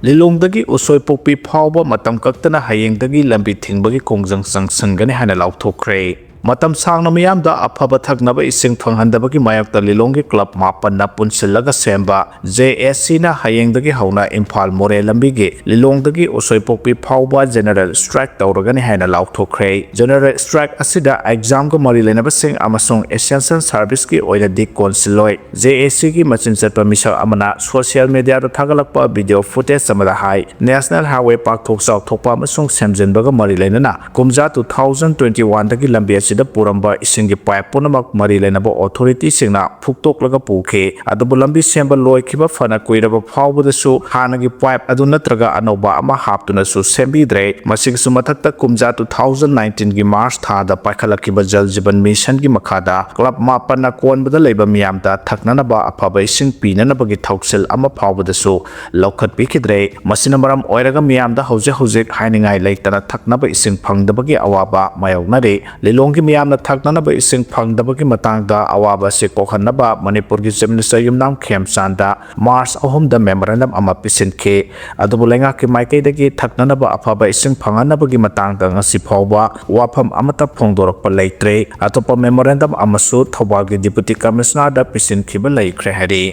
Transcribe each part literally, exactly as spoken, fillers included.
ꯂꯤꯂꯣꯡꯗꯒꯤ ꯎꯁꯣꯏꯄꯣꯛꯄꯤ ꯐꯥꯎꯕ ꯃꯇꯝ ꯀꯛꯇꯅ ꯍꯌꯦꯡꯗꯒꯤ ꯂꯝꯕꯤ ꯊꯤꯡꯕꯒꯤ ꯈꯣꯡꯖꯪ ꯆꯪꯁꯤꯟꯒꯅꯤ ꯍꯥꯏꯅ ꯂꯥꯎꯊꯣꯛꯈ꯭ꯔꯦ꯫ ꯃꯇꯝ ꯁꯥꯡꯅ ꯃꯤꯌꯥꯝꯗ ꯑꯐꯕ ꯊꯛꯅꯕ ꯏꯁꯤꯡ ꯐꯪꯍꯟꯗꯕꯒꯤ ꯃꯥꯌꯣꯛꯇ ꯂꯤꯂꯣꯡꯒꯤ ꯀ꯭ꯂꯕ ꯃꯥꯄꯟꯅ ꯄꯨꯟꯁꯤꯜꯂꯒ ꯁꯦꯝꯕ ꯖꯦ ꯑꯦ ꯁꯤꯅ ꯍꯌꯦꯡꯗꯒꯤ ꯍꯧꯅ ꯏꯝꯐꯥꯜ ꯃꯣꯔꯦ ꯂꯝꯕꯤꯒꯤ ꯂꯤꯂꯣꯡꯗꯒꯤ ꯎꯁꯣꯏꯄꯣꯛꯄꯤ ꯐꯥꯎꯕ ꯖꯦꯅꯔꯦꯜ ꯁ꯭ꯇ꯭ꯔꯥꯏꯛ ꯇꯧꯔꯒꯅꯤ ꯍꯥꯏꯅ ꯂꯥꯎꯊꯣꯛꯈ꯭ꯔꯦ꯫ ꯖꯦꯅꯔꯦꯜ ꯁ꯭ꯇ꯭ꯔꯥꯏꯛ ꯑꯁꯤꯗ ꯑꯦꯛꯖꯥꯝꯒ ꯃꯔꯤ ꯂꯩꯅꯕꯁꯤꯡ ꯑꯃꯁꯨꯡ ꯑꯦꯁꯦꯟꯁꯤꯌꯦꯜ ꯁꯔꯚꯤꯁꯀꯤ ꯑꯣꯏꯅꯗꯤ ꯀꯣꯟꯁꯤꯜꯂꯣꯏ꯫ ꯖꯦ ꯑꯦ ꯁꯤꯒꯤ ꯃꯆꯤꯟ ꯆꯠꯄ ꯃꯤꯁꯛ ꯑꯃꯅ ꯁꯣꯁꯤꯌꯦꯜ ꯃꯤꯗꯤꯌꯥꯗ ꯊꯥꯒꯠꯂꯛꯄ ꯚꯤꯗꯤꯑꯣ ꯐꯨꯇꯦꯖ ꯑꯃꯗ ꯍꯥꯏ, ꯅꯦꯁꯅꯦꯜ ꯍꯥꯏꯋꯦ ꯄꯥꯛꯊꯣꯛ ꯆꯥꯎꯊꯣꯛꯄ ꯑꯃꯁꯨꯡ ꯁꯦꯝꯖꯤꯟꯕꯒ ꯃꯔꯤ ꯂꯩꯅꯅ ꯀꯨꯝꯖꯥ two thousand twenty one ꯗꯒꯤ ꯂꯝꯕꯤ ꯑꯁꯤꯗ ꯄꯨꯔꯝꯕ ꯏꯁꯤꯡꯒꯤ ꯄꯥꯏꯞ ꯄꯨꯝꯅꯃꯛ ꯃꯔꯤ ꯂꯩꯅꯕ ꯑꯣꯊꯣꯔꯤꯇꯤꯁꯤꯡꯅ ꯐꯨꯛꯇꯣꯛꯂꯒ ꯄꯨꯈꯤ꯫ ꯑꯗꯨꯕꯨ ꯂꯝꯕꯤ ꯁꯦꯝꯕ ꯂꯣꯏꯈꯤꯕ ꯐꯅ ꯀꯨꯏꯔꯕ ꯐꯥꯎꯕꯗꯁꯨ ꯍꯥꯟꯅꯒꯤ ꯄꯥꯏꯞ ꯑꯗꯨ ꯅꯠꯇ꯭ꯔꯒ ꯑꯅꯧꯕ ꯑꯃ ꯍꯥꯞꯇꯨꯅꯁꯨ ꯁꯦꯝꯕꯤꯗ꯭ꯔꯦ꯫ ꯃꯁꯤꯒꯤꯁꯨ ꯃꯊꯛꯇ ꯀꯨꯝꯖꯥ two thousand nineteen ꯒꯤ ꯃꯥꯔꯆ ꯊꯥꯗ ꯄꯥꯏꯈꯠꯂꯛꯈꯤꯕ ꯖꯜ ꯖꯤꯕꯟ ꯃꯤꯁꯟꯒꯤ ꯃꯈꯥꯗ ꯀ꯭ꯂꯕ ꯃꯥꯄꯟꯅ ꯀꯣꯟꯕꯗ ꯂꯩꯕ ꯃꯤꯌꯥꯝꯗ ꯊꯛꯅꯅꯕ ꯑꯐꯕ ꯏꯁꯤꯡ ꯄꯤꯅꯅꯕꯒꯤ ꯊꯧꯁꯤꯜ ꯑꯃ ꯐꯥꯎꯕꯗꯁꯨ ꯂꯧꯈꯠꯄꯤꯈꯤꯗ꯭ꯔꯦ꯫ ꯃꯁꯤꯅ ꯃꯔꯝ ꯑꯣꯏꯔꯒ ꯃꯤꯌꯥꯝꯗ ꯍꯧꯖꯤꯛ ꯍꯧꯖꯤꯛ ꯍꯥꯏꯅꯤꯡꯉꯥꯏ ꯂꯩꯇꯅ ꯊꯛꯅꯕ ꯏꯁꯤꯡ ꯐꯪꯗꯕꯒꯤ ꯑꯋꯥꯕ ꯃꯥꯌꯣꯛꯅꯔꯤ꯫ ꯂꯤꯂꯣꯡꯒꯤ ꯃꯤꯌꯥꯝꯅ ꯊꯛꯅꯅꯕ ꯏꯁꯤꯡ ꯐꯪꯗꯕꯒꯤ ꯃꯇꯥꯡꯗ ꯑꯋꯥꯕ ꯑꯁꯤ ꯀꯣꯛꯍꯟꯅꯕ ꯃꯅꯤꯄꯨꯔꯒꯤ ꯆꯤꯐ ꯃꯤꯅꯤꯁꯇꯔ ꯌꯨꯝꯅꯥꯝ ꯈꯦꯝꯆꯥꯟꯗ ꯃꯥꯔꯆ ꯑꯍꯨꯝꯗ ꯃꯦꯃꯣꯔꯦꯟꯗꯝ ꯑꯃ ꯄꯤꯁꯤꯟꯈꯤ꯫ ꯑꯗꯨꯕꯨ ꯂꯩꯉꯥꯛꯀꯤ ꯃꯥꯏꯀꯩꯗꯒꯤ ꯊꯛꯅꯅꯕ ꯑꯐꯕ ꯏꯁꯤꯡ ꯐꯪꯍꯟꯅꯕꯒꯤ ꯃꯇꯥꯡꯗ ꯉꯁꯤ ꯐꯥꯎꯕ ꯋꯥꯐꯝ ꯑꯃꯠꯇ ꯐꯣꯡꯗꯣꯔꯛꯄ ꯂꯩꯇ꯭ꯔꯦ꯫ ꯑꯇꯣꯞꯄ ꯃꯦꯃꯣꯔꯦꯟꯗꯝ ꯑꯃꯁꯨ ꯊꯧꯕꯥꯜꯒꯤ ꯗꯤꯄꯨꯇꯤ ꯀꯃꯤꯁꯅꯔꯗ ꯄꯤꯁꯤꯟꯈꯤꯕ ꯂꯩꯈ꯭ꯔꯦ ꯍꯥꯏꯔꯤ꯫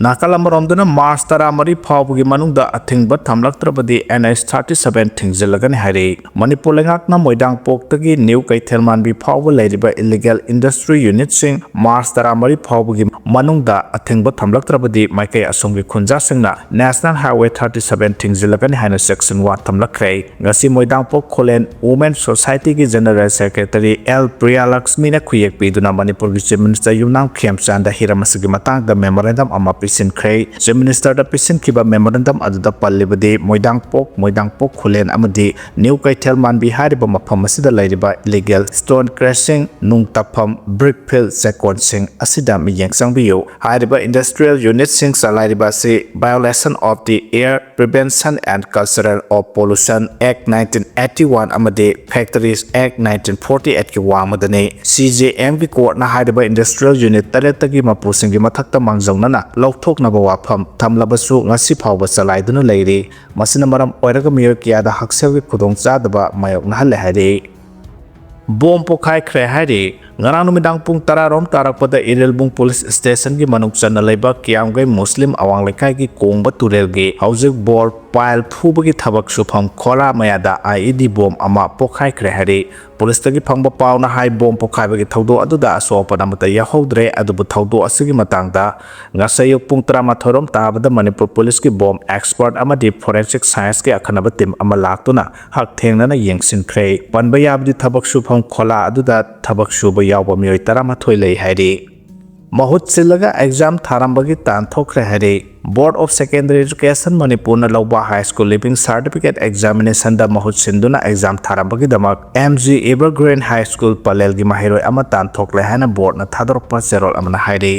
ꯅꯥꯀꯜ ꯑꯃꯔꯣꯝꯗꯅ ꯃꯥꯔꯆ ꯇꯔꯥꯃꯔꯤ ꯐꯥꯎꯕꯒꯤ ꯃꯅꯨꯡꯗ ꯑꯊꯤꯡꯕ ꯊꯝꯂꯛꯇ꯭ꯔꯕꯗꯤ N H thirty seven ꯊꯤꯡꯖꯤꯜꯂꯒꯅꯤ ꯍꯥꯏꯔꯤ꯫ ꯃꯅꯤꯄꯨꯔ ꯂꯩꯉꯥꯛꯅ ꯃꯣꯏꯗꯥꯡꯄꯣꯛꯇꯒꯤ ꯅ꯭ꯌꯨ ꯀꯩꯊꯦꯜ ꯃꯥꯟꯕꯤ ꯐꯥꯎꯕ ꯂꯩꯔꯤꯕ ꯏꯂꯤꯒꯦꯜ ꯏꯟꯗꯁꯇ꯭ꯔꯤ ꯌꯨꯅꯤꯠꯁꯤꯡ ꯃꯥꯔꯆ ꯇꯔꯥꯃꯔꯤ ꯐꯥꯎꯕꯒꯤ ꯃꯅꯨꯡꯗ ꯑꯊꯤꯡꯕ ꯊꯝꯂꯛꯇ꯭ꯔꯕꯗꯤ ꯃꯥꯏꯀꯩ ꯑꯁꯣꯝꯒꯤ ꯈꯨꯟꯖꯥꯁꯤꯡꯅ National Highway thirty seven ꯊꯤꯡꯖꯤꯜꯂꯒꯅꯤ ꯍꯥꯏꯅ ꯆꯦꯛꯁꯤꯟ ꯋꯥ ꯊꯝꯂꯛꯈ꯭ꯔꯦ꯫ ꯉꯁꯤ ꯃꯣꯏꯗꯥꯡꯄꯣꯛ ꯈꯨꯂꯦꯟ ꯋꯨꯃꯦꯟ ꯁꯣꯁꯥꯏꯇꯤꯒꯤ ꯖꯦꯅꯔꯦꯜ ꯁꯦꯀ꯭ꯔꯦꯇꯔꯤ ꯑꯦꯜ ꯄ꯭ꯔꯤꯌꯥꯂꯛꯁꯃꯤꯅ ꯈꯨꯌꯦꯛ ꯄꯤꯗꯨꯅ ꯃꯅꯤꯄꯨꯔꯒꯤ ꯆꯤꯐ ꯃꯤꯅꯤꯁꯇꯔ ꯌꯨꯝꯅꯥꯝ ꯈꯦꯝꯆꯥꯟꯗ ꯍꯤꯔꯝ ꯑꯁꯤꯒꯤ ꯃꯇꯥꯡꯗ ꯃꯦꯃꯣꯔꯦꯟꯗꯝ ꯑꯃ ꯄꯤꯁꯤꯟꯈ꯭ꯔꯦ꯫ ꯆꯤꯐ ꯃꯤꯅꯤꯁꯇꯔꯗ ꯄꯤꯁꯤꯟꯈꯤꯕ ꯃꯦꯃꯣꯔꯦꯟꯗꯝ ꯑꯗꯨꯗ ꯄꯜꯂꯤꯕꯗꯤ ꯃꯣꯏꯗꯥꯡꯄꯣꯛ, ꯃꯣꯏꯗꯥꯡꯄꯣꯛ ꯈꯨꯂꯦꯟ ꯑꯃꯗꯤ ꯅ꯭ꯌꯨ ꯀꯩꯊꯦꯜ ꯃꯥꯟꯕꯤ ꯍꯥꯏꯔꯤꯕ ꯃꯐꯝ ꯑꯁꯤꯗ ꯂꯩꯔꯤꯕ ꯏꯂꯤꯒꯦꯜ ꯁ꯭ꯇꯣꯟ ꯀ꯭ꯔꯦꯁꯤꯡ, ꯅꯨꯡ ꯇꯞꯐꯝ, ꯕ꯭ꯔꯤꯛ ꯐꯤꯜ ꯆꯦꯛꯀꯣꯟꯁꯤꯡ ꯑꯁꯤꯗ ꯃꯤꯠꯌꯦꯡ ꯆꯪꯕꯤꯌꯨ꯫ ꯍꯥꯏꯔꯤꯕ ꯏꯟꯗꯁꯇ꯭ꯔꯤꯌꯦꯜ ꯌꯨꯅꯤꯠꯁꯤꯡ ꯆꯂꯥꯏꯔꯤꯕ ꯑꯁꯤ Violation of the Air Prevention and Culture of Pollution Act nineteen eighty one ꯑꯃꯗꯤ Factories Act nineteen forty eight ꯀꯤ ꯋꯥꯡꯃꯗꯅꯤ꯫ C J M ꯒꯤ ꯀꯣꯔꯠꯅ ꯍꯥꯏꯔꯤꯕ ꯏꯟꯗꯁꯇ꯭ꯔꯤꯌꯦꯜ ꯌꯨꯅꯤꯠ ꯇꯔꯦꯠꯇꯒꯤ ꯃꯄꯨꯁꯤꯡꯒꯤ ꯃꯊꯛꯇ ꯃꯥꯡꯖꯧꯅꯅ ꯂꯧ ꯂꯧꯊꯣꯛꯅꯕ ꯋꯥꯐꯝ ꯊꯝꯂꯕꯁꯨ ꯉꯁꯤ ꯐꯥꯎꯕ ꯆꯂꯥꯏꯗꯨꯅ ꯂꯩꯔꯤ꯫ ꯃꯁꯤꯅ ꯃꯔꯝ ꯑꯣꯏꯔꯒ ꯃꯤꯑꯣꯏ ꯀꯌꯥꯗ ꯍꯛꯁꯦꯜꯒꯤ ꯈꯨꯗꯣꯡꯆꯥꯗꯕ ꯃꯥꯌꯣꯛꯅꯍꯜꯂꯦ ꯍꯥꯏꯔꯤ꯫ ꯕꯣꯝ ꯄꯣꯈꯥꯏꯈ꯭ꯔꯦ ꯍꯥꯏꯔꯤ꯫ ꯉꯔꯥꯡ ꯅꯨꯃꯤꯗꯥꯡ ꯄꯨꯡ ꯇꯔꯥꯔꯣꯝ ꯇꯥꯔꯛꯄꯗ ꯏꯔꯤꯜꯕꯨꯡ ꯄꯨꯂꯤꯁ ꯁ꯭ꯇꯦꯁꯟꯒꯤ ꯃꯅꯨꯡ ꯆꯟꯅ ꯂꯩꯕ ꯀꯤꯌꯥꯝꯒꯩ ꯃꯨꯁꯂꯤꯝ ꯑꯋꯥꯡ ꯂꯩꯀꯥꯏꯒꯤ ꯀꯣꯡꯕ ꯇꯨꯔꯦꯜꯒꯤ ꯍꯧꯖꯤꯛ ꯕꯣꯔ ꯄꯥꯏꯜ ꯐꯨꯕꯒꯤ ꯊꯕꯛ ꯁꯨꯐꯝ ꯈꯣꯂꯥ ꯃꯌꯥꯗ ꯑꯥꯏ ꯏ ꯗꯤ ꯕꯣꯝ ꯑꯃ ꯄꯣꯈꯥꯏꯈ꯭ꯔꯦ ꯍꯥꯏꯔꯤ꯫ ꯄꯨꯂꯤꯁꯇꯒꯤ ꯐꯪꯕ ꯄꯥꯎꯅ ꯍꯥꯏ, ꯕꯣꯝ ꯄꯣꯈꯥꯏꯕꯒꯤ ꯊꯧꯗꯣꯛ ꯑꯗꯨꯗ ꯑꯁꯣꯛ ꯑꯄꯟ ꯑꯃꯠꯇ ꯌꯥꯎꯍꯧꯗ꯭ꯔꯦ꯫ ꯑꯗꯨꯕꯨ ꯊꯧꯗꯣꯛ ꯑꯁꯤꯒꯤ ꯃꯇꯥꯡꯗ ꯉꯁꯥꯏ ꯑꯌꯨꯛ ꯄꯨꯡ ꯇꯔꯥꯃꯥꯊꯣꯏ ꯔꯣꯝ ꯇꯥꯕꯗ ꯃꯅꯤꯄꯨꯔ ꯄꯨꯂꯤꯁꯀꯤ ꯕꯣꯝ ꯑꯦꯛꯁꯄꯔꯠ ꯑꯃꯗꯤ ꯐꯣꯔꯦꯟꯁꯤꯛ ꯁꯥꯏꯟꯁꯀꯤ ꯑꯈꯟꯅꯕ ꯇꯤꯝ ꯑꯃ ꯂꯥꯛꯇꯨꯅ ꯍꯛꯊꯦꯡꯅꯅ ꯌꯦꯡꯁꯤꯟꯈ꯭ꯔꯦ꯫ ꯄꯟꯕ ꯌꯥꯕꯗꯤ ꯊꯕꯛ ꯁꯨꯐꯝ ꯈꯣꯂꯥ ꯑꯗꯨꯗ ꯊꯕꯛ ꯁꯨꯕ ꯌꯥꯎꯕ ꯃꯤꯑꯣꯏ ꯇꯔꯥꯃꯥꯊꯣꯏ ꯂꯩ ꯍꯥꯏꯔꯤ꯫ ꯃꯍꯨꯠ ꯁꯤꯜꯂꯒ ꯑꯦꯛꯖꯥꯝ ꯊꯥꯔꯝꯕꯒꯤ ꯇꯥꯟꯊꯣꯛꯈ꯭ꯔꯦ ꯍꯥꯏꯔꯤ꯫ Board of Secondary Education ꯃꯅꯤꯄꯨꯔꯅ ꯂꯧꯕ ꯍꯥꯏ ꯁ꯭ꯀꯨꯜ ꯂꯤꯚꯤꯡ ꯁꯥꯔꯇꯤꯐꯤꯀꯦꯠ ꯑꯦꯛꯖꯥꯃꯤꯅꯦꯁꯟꯗ ꯃꯍꯨꯠ ꯁꯤꯟꯗꯨꯅ ꯑꯦꯛꯖꯥꯝ ꯊꯥꯔꯝꯕꯒꯤꯗꯃꯛ M G evergreen high school ꯄꯂꯦꯜꯒꯤ ꯃꯍꯩꯔꯣꯏ ꯑꯃ ꯇꯥꯟꯊꯣꯛꯂꯦ ꯍꯥꯏꯅ ꯕꯣꯔꯗꯅ ꯊꯥꯗꯣꯔꯛꯄ ꯆꯦꯔꯣꯜ ꯑꯃꯅ ꯍꯥꯏꯔꯤ꯫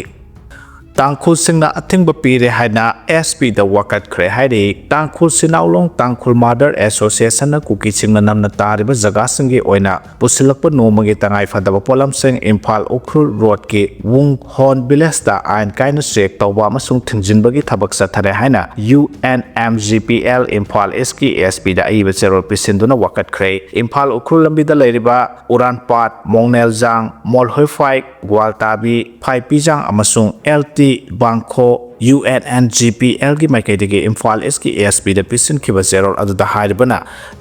ꯇꯥꯡꯈꯨꯜꯁꯤꯡꯅ ꯑꯊꯤꯡꯕ ꯄꯤꯔꯦ ꯍꯥꯏꯅ ꯑꯦꯁ ꯄꯤꯗ ꯋꯥꯀꯠꯈ꯭ꯔꯦ ꯍꯥꯏꯔꯤ꯫ ꯇꯥꯡꯈꯨꯜ ꯁꯤꯅꯥꯎꯂꯣꯡ ꯇꯥꯡꯈꯨꯜ ꯃꯥꯗꯔ ꯑꯦꯁꯣꯁꯤꯌꯦꯁꯟꯅ ꯀꯨꯀꯤꯁꯤꯡꯅ ꯅꯝꯅ ꯇꯥꯔꯤꯕ ꯖꯒꯥꯁꯤꯡꯒꯤ ꯑꯣꯏꯅ ꯄꯨꯁꯤꯜꯂꯛꯄ ꯅꯣꯡꯃꯒꯤ ꯇꯉꯥꯏ ꯐꯗꯕ ꯄꯣꯠꯂꯝꯁꯤꯡ ꯏꯝꯐꯥꯜ ꯎꯈ꯭ꯔꯨꯜ ꯔꯣꯗꯀꯤ ꯋꯨꯡ ꯍꯣꯟ ꯚꯤꯂꯦꯖꯇ ꯑꯥꯏꯟ ꯀꯥꯏꯅ ꯆꯦꯛ ꯇꯧꯕ ꯑꯃꯁꯨꯡ ꯊꯤꯡꯖꯤꯟꯕꯒꯤ ꯊꯕꯛ ꯆꯠꯊꯔꯦ ꯍꯥꯏꯅ U N M G P L Imphal ꯏꯁꯀꯤ ꯑꯦꯁ ꯄꯤꯗ ꯑꯏꯕ ꯆꯦꯔꯣꯜ ꯄꯤꯁꯤꯟꯗꯨꯅ ꯋꯥꯀꯠꯈ꯭ꯔꯦ꯫ ꯏꯝꯐꯥꯜ ꯎꯈ꯭ꯔꯨꯜ ꯂꯝꯕꯤꯗ ꯂꯩꯔꯤꯕ ꯎꯔꯥꯟꯄꯥꯠ, ꯃꯣꯡꯅꯦꯜꯖꯥꯡ, ꯃꯣꯜꯍꯣꯏꯐꯥꯏ, ꯒ꯭ꯋꯥꯜꯇꯥꯕꯤ, ꯐꯥꯏꯄꯤꯖꯥꯡ ꯑꯃꯁꯨꯡ ꯑꯦꯜ ꯇꯤ ꯕꯥꯡꯈꯣ U N N G P ꯑꯦꯜꯒꯤ ꯃꯥꯏꯀꯩꯗꯒꯤ ꯏꯝꯐꯥꯜ ꯏꯁꯀꯤ ꯑꯦꯁ ꯄꯤꯗ ꯄꯤꯁꯤꯟꯈꯤꯕ ꯆꯦꯔꯣꯜ ꯑꯗꯨꯗ ꯍꯥꯏꯔꯤꯕꯅ,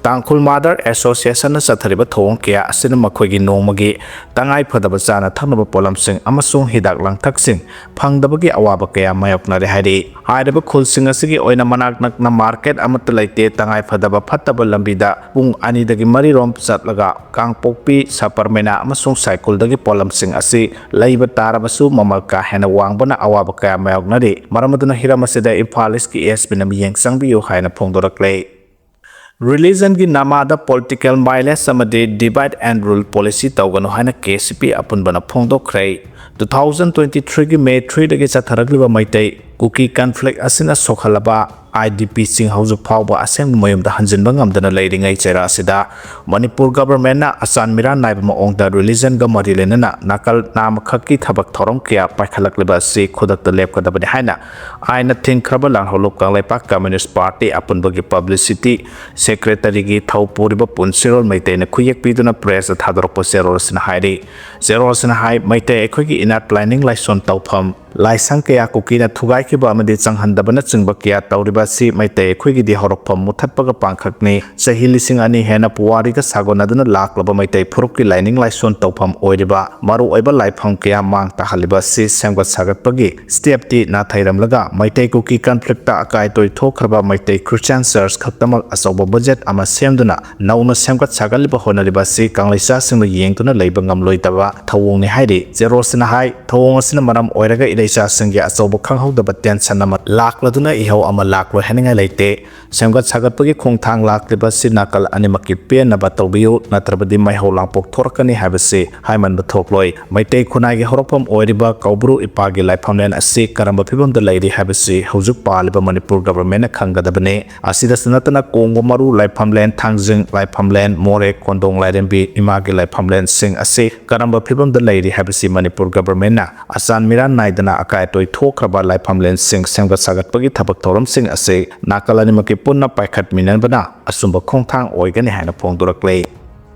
ꯇꯥꯡꯈꯨꯜ ꯃꯥꯗꯔ ꯑꯦꯁꯣꯁꯤꯌꯦꯁꯟꯅ ꯆꯠꯊꯔꯤꯕ ꯊꯧꯑꯣꯡ ꯀꯌꯥ ꯑꯁꯤꯅ ꯃꯈꯣꯏꯒꯤ ꯅꯣꯡꯃꯒꯤ ꯇꯉꯥꯏ ꯐꯗꯕ ꯆꯥꯅ ꯊꯛꯅꯕ ꯄꯣꯠꯂꯝꯁꯤꯡ ꯑꯃꯁꯨꯡ ꯍꯤꯗꯥꯛ ꯂꯥꯡꯊꯛꯁꯤꯡ ꯐꯪꯗꯕꯒꯤ ꯑꯋꯥꯕ ꯀꯌꯥ ꯃꯥꯌꯣꯛꯅꯔꯦ ꯍꯥꯏꯔꯤ꯫ ꯍꯥꯏꯔꯤꯕ ꯈꯨꯜꯁꯤꯡ ꯑꯁꯤꯒꯤ ꯑꯣꯏꯅ ꯃꯅꯥꯛ ꯅꯛꯅ ꯃꯥꯔꯀꯦꯠ ꯑꯃꯠꯇ ꯂꯩꯇꯦ꯫ ꯇꯉꯥꯏ ꯐꯗꯕ ꯐꯠꯇꯕ ꯂꯝꯕꯤꯗ ꯄꯨꯡ ꯑꯅꯤꯗꯒꯤ ꯃꯔꯤꯔꯣꯝ ꯆꯠꯂꯒ ꯀꯥꯡꯄꯣꯛꯄꯤ, ꯁꯄꯔꯃꯦꯅꯥ ꯑꯃꯁꯨꯡ ꯁꯥꯏꯀꯨꯜꯗꯒꯤ ꯄꯣꯠꯂꯝꯁꯤꯡ ꯑꯁꯤ ꯂꯩꯕ ꯇꯥꯔꯕꯁꯨ ꯃꯃꯜ ꯀꯥ ꯍꯦꯟꯅ ꯋꯥꯡꯕꯅ ꯑꯋꯥꯕ ꯀꯌꯥ ꯃꯥꯌꯣꯛꯅꯔꯤ꯫ ꯃꯔꯝ ꯑꯗꯨꯅ ꯍꯤꯔꯝ ꯑꯁꯤꯗ ꯏꯝꯐꯥꯜ ꯏꯁꯀꯤ ꯑꯦꯁ ꯄꯤꯅ ꯃꯤꯠꯌꯦꯡ ꯆꯪꯕꯤꯌꯨ ꯍꯥꯏꯅ ꯐꯣꯡꯗꯣꯔꯛꯂꯦ꯫ ꯔꯤꯂꯤꯖꯟꯒꯤ ꯅꯥꯃꯥꯗ ꯄꯣꯂꯤꯇꯤꯀꯦꯜ ꯃꯥꯏꯂꯦꯖ ꯑꯃꯗꯤ ꯗꯤꯚꯥꯏꯗ ꯑꯦꯟ ꯔꯨꯜ ꯄꯣꯂꯤꯁꯤ ꯇꯧꯒꯅꯨ ꯍꯥꯏꯅ ꯀꯦ ꯁꯤ ꯄꯤ ꯑꯄꯨꯟꯕꯅ ꯐꯣꯡꯗꯣꯛꯈ꯭ꯔꯦ꯫ ꯇꯨ ꯊꯥꯎꯖꯟ ꯇ꯭ꯋꯦꯟꯇꯤ ꯊ꯭ꯔꯤꯒꯤ ꯃꯦ ꯊ꯭ꯔꯤꯗꯒꯤ ꯆꯠꯊꯔꯛꯂꯤꯕ ꯃꯩꯇꯩ ꯀꯨꯀꯤ ꯀꯟꯐ꯭ꯂꯤꯛ ꯑꯁꯤꯅ ꯁꯣꯛꯍꯜꯂꯕ IDPꯁꯤꯡ ꯍꯧꯖꯤꯛ ꯐꯥꯎꯕ ꯑꯁꯦꯡꯕ ꯃꯌꯨꯝꯗ ꯍꯟꯖꯤꯟꯕ ꯉꯝꯗꯅ ꯂꯩꯔꯤꯉꯩ ꯆꯩꯔꯥ ꯑꯁꯤꯗ ꯃꯅꯤꯄꯨꯔ ꯒꯚꯔꯟꯃꯦꯟꯠꯅ ꯑꯆꯥꯟ ꯃꯤꯔꯥꯟ ꯅꯥꯏꯕ ꯃꯑꯣꯡꯗ ꯔꯤꯂꯤꯖꯟꯒ ꯃꯔꯤ ꯂꯩꯅꯅ ꯅꯥꯀꯜ ꯅꯥꯝꯃꯈꯛꯀꯤ ꯊꯕꯛ ꯊꯧꯔꯝ ꯀꯌꯥ ꯄꯥꯏꯈꯠꯂꯛꯂꯤꯕ ꯑꯁꯤ ꯈꯨꯗꯛꯇ ꯂꯦꯞꯀꯗꯕꯅꯤ ꯍꯥꯏꯅ ꯑꯥꯏꯟꯅ ꯊꯤꯡꯈ꯭ꯔꯕ ꯂꯥꯜꯍꯧꯂꯨꯞ ꯀꯪꯂꯩꯄꯥꯛ ꯀꯝꯃ꯭ꯌꯨꯅꯤꯁ꯭ꯠ ꯄꯥꯔꯇꯤ ꯑꯄꯨꯟꯕꯒꯤ ꯄꯕ꯭ꯂꯤꯁꯤꯇꯤ ꯁꯦꯀ꯭ꯔꯦꯇꯔꯤꯒꯤ ꯊꯧ ꯄꯨꯔꯤꯕ ꯄꯨꯟꯁꯤꯔꯣꯜ ꯃꯩꯇꯩꯅ ꯈꯨꯌꯦꯛ ꯄꯤꯗꯨꯅ ꯄ꯭ꯔꯦꯁꯇ ꯊꯥꯗꯣꯔꯛꯄ ꯆꯦꯔꯣꯜ ꯑꯁꯤꯅ ꯍꯥꯏꯔꯤ꯫ ꯆꯦꯔꯣꯜ ꯑꯁꯤꯅ ꯍꯥꯏ, ꯃꯩꯇꯩ ꯑꯩꯈꯣꯏꯒꯤ ꯏꯅꯥꯠ ꯂꯥꯏꯅꯤꯡ ꯂꯥꯏꯁꯣꯟ ꯇꯧꯐꯝ ꯂꯥꯏꯁꯪ ꯀꯌꯥ ꯀꯨꯀꯤꯅ ꯊꯨꯒꯥꯏꯈꯤꯕ ꯑꯃꯗꯤ ꯆꯪꯍꯟꯗꯕꯅꯆꯤꯡꯕ ꯀꯌꯥ ꯇꯧꯔꯤꯕ ꯑꯁꯤ ꯃꯩꯇꯩ ꯑꯩꯈꯣꯏꯒꯤꯗꯤ ꯍꯧꯔꯛꯐꯝ ꯃꯨꯊꯠꯄꯒ ꯄꯥꯡꯈꯛꯅꯤ꯫ ꯆꯍꯤ ꯂꯤꯁꯤꯡ ꯑꯅꯤ ꯍꯦꯟꯅ ꯄꯨꯋꯥꯔꯤꯒ ꯁꯥꯒꯣꯟꯅꯗꯨꯅ ꯂꯥꯛꯂꯕ ꯃꯩꯇꯩ ꯐꯨꯔꯨꯞꯀꯤ ꯂꯥꯏꯅꯤꯡ ꯂꯥꯏꯁꯣꯟ ꯇꯧꯐꯝ ꯑꯣꯏꯔꯤꯕ ꯃꯔꯨꯑꯣꯏꯕ ꯂꯥꯏꯐꯝ ꯀꯌꯥ ꯃꯥꯡ ꯇꯥꯍꯜꯂꯤꯕ ꯑꯁꯤ ꯁꯦꯝꯒꯠ ꯁꯥꯒꯠꯄꯒꯤ ꯁ꯭ꯇꯦꯞꯇꯤ ꯅꯥꯊꯩꯔꯝꯂꯒ ꯃꯩꯇꯩ ꯀꯨꯀꯤ ꯀꯟꯐ꯭ꯂꯤꯛꯇ ꯑꯀꯥꯏ ꯑꯇꯣꯏ ꯊꯣꯛꯈ꯭ꯔꯕ ꯃꯩꯇꯩ ꯈ꯭ꯔꯤꯁꯇꯤꯌꯥꯟ ꯆꯔꯆ ꯈꯛꯇꯃꯛ ꯑꯆꯧꯕ ꯕꯖꯦꯠ ꯑꯃ ꯁꯦꯝꯗꯨꯅ ꯅꯧꯅ ꯁꯦꯝꯒꯠ ꯁꯥꯒꯠꯂꯤꯕ ꯍꯣꯠꯅꯔꯤꯕ ꯑꯁꯤ ꯀꯪꯂꯩꯆꯥꯁꯤꯡꯅ ꯌꯦꯡꯗꯨꯅ ꯂꯩꯕ ꯉꯝꯂꯣꯏꯗꯕ ꯊꯧꯑꯣꯡꯅꯤ ꯍꯥꯏꯔꯤ꯫ ꯆꯦꯔꯣꯜꯁꯤꯅ ꯍꯥꯏ, ꯊꯧꯑꯣꯡ ꯑꯁꯤꯅ ꯃꯔꯝ ꯑꯣꯏꯔꯒ ꯏꯔꯩꯆꯥꯁꯤꯡꯒꯤ ꯑꯆꯧꯕ ꯈꯪꯍꯧꯗꯕ ꯇꯦꯟꯁꯟ ꯑꯃ ꯂꯥꯛꯂꯗꯨꯅ ꯏꯍꯧ ꯑꯃ ꯂꯥꯛꯂꯣꯏ ꯍꯥꯏꯅꯤꯡꯉꯥꯏ ꯂꯩꯇꯦ꯫ ꯁꯦꯝꯒꯠ ꯁꯥꯒꯠꯄꯒꯤ ꯈꯣꯡꯊꯥꯡ ꯂꯥꯛꯂꯤꯕ ꯑꯁꯤ ꯅꯥꯀꯜ ꯑꯅꯤꯃꯛꯀꯤ ꯄꯦꯟꯅꯕ ꯇꯧꯕꯤꯌꯨ, ꯅꯠꯇ꯭ꯔꯕꯗꯤ ꯃꯩꯍꯧ ꯂꯥꯡꯄꯣꯛ ꯊꯣꯔꯛꯀꯅꯤ ꯍꯥꯏꯕꯁꯤ ꯍꯥꯏꯃꯟꯕ ꯊꯣꯛꯂꯣꯏ꯫ ꯃꯩꯇꯩ ꯈꯨꯟꯅꯥꯏꯒꯤ ꯍꯧꯔꯛꯐꯝ ꯑꯣꯏꯔꯤꯕ ꯀꯧꯕ꯭ꯔꯨ ꯏꯄꯥꯒꯤ ꯂꯥꯏꯐꯝꯂꯦꯟ ꯑꯁꯤ ꯀꯔꯝꯕ ꯐꯤꯕꯝꯗ ꯂꯩꯔꯤ ꯍꯥꯏꯕꯁꯤ ꯍꯧꯖꯤꯛ ꯄꯥꯜꯂꯤꯕ ꯃꯅꯤꯄꯨꯔ ꯒꯚꯔꯟꯃꯦꯟꯠꯅ ꯈꯪꯒꯗꯕꯅꯤ꯫ ꯑꯁꯤꯗꯁꯨ ꯅꯠꯇꯅ ꯀꯣꯡꯕ ꯃꯔꯨ ꯂꯥꯏꯐꯝꯂꯦꯟ, ꯊꯥꯡꯖꯤꯡ ꯂꯥꯏꯐꯝꯂꯦꯟ, ꯃꯣꯔꯦ ꯀꯣꯟꯗꯣꯡ ꯂꯥꯏꯔꯦꯝꯕꯤ ꯏꯃꯥꯒꯤ ꯂꯥꯏꯐꯝꯂꯦꯟꯁꯤꯡ ꯑꯁꯤ ꯀꯔꯝꯕ ꯐꯤꯕꯝꯗ ꯂꯩꯔꯤ ꯍꯥꯏꯕꯁꯤ ꯃꯅꯤꯄꯨꯔ ꯒꯚꯔꯟꯃꯦꯟꯠꯅ ꯑꯆꯥꯟ ꯃꯤꯔꯥꯟ ꯅꯥꯏꯗꯅ ꯑꯀꯥꯏ ꯑꯇꯣꯏ ꯊꯣꯛꯈ꯭ꯔꯕ ꯂꯥꯏꯐꯝꯂꯦꯟꯁꯤꯡ ꯁꯦꯝꯒꯠ ꯁꯥꯒꯠꯄꯒꯤ ꯊꯕꯛ ꯊꯧꯔꯝꯁꯤꯡ ꯑꯁꯤ ꯅꯥꯀꯜ ꯑꯅꯤꯃꯛꯀꯤ ꯄꯨꯟꯅ ꯄꯥꯏꯈꯠꯃꯤꯟꯅꯕꯅ ꯑꯆꯨꯝꯕ ꯈꯣꯡꯊꯥꯡ ꯑꯣꯏꯒꯅꯤ ꯍꯥꯏꯅ ꯐꯣꯡꯗꯣꯔꯛꯂꯤ꯫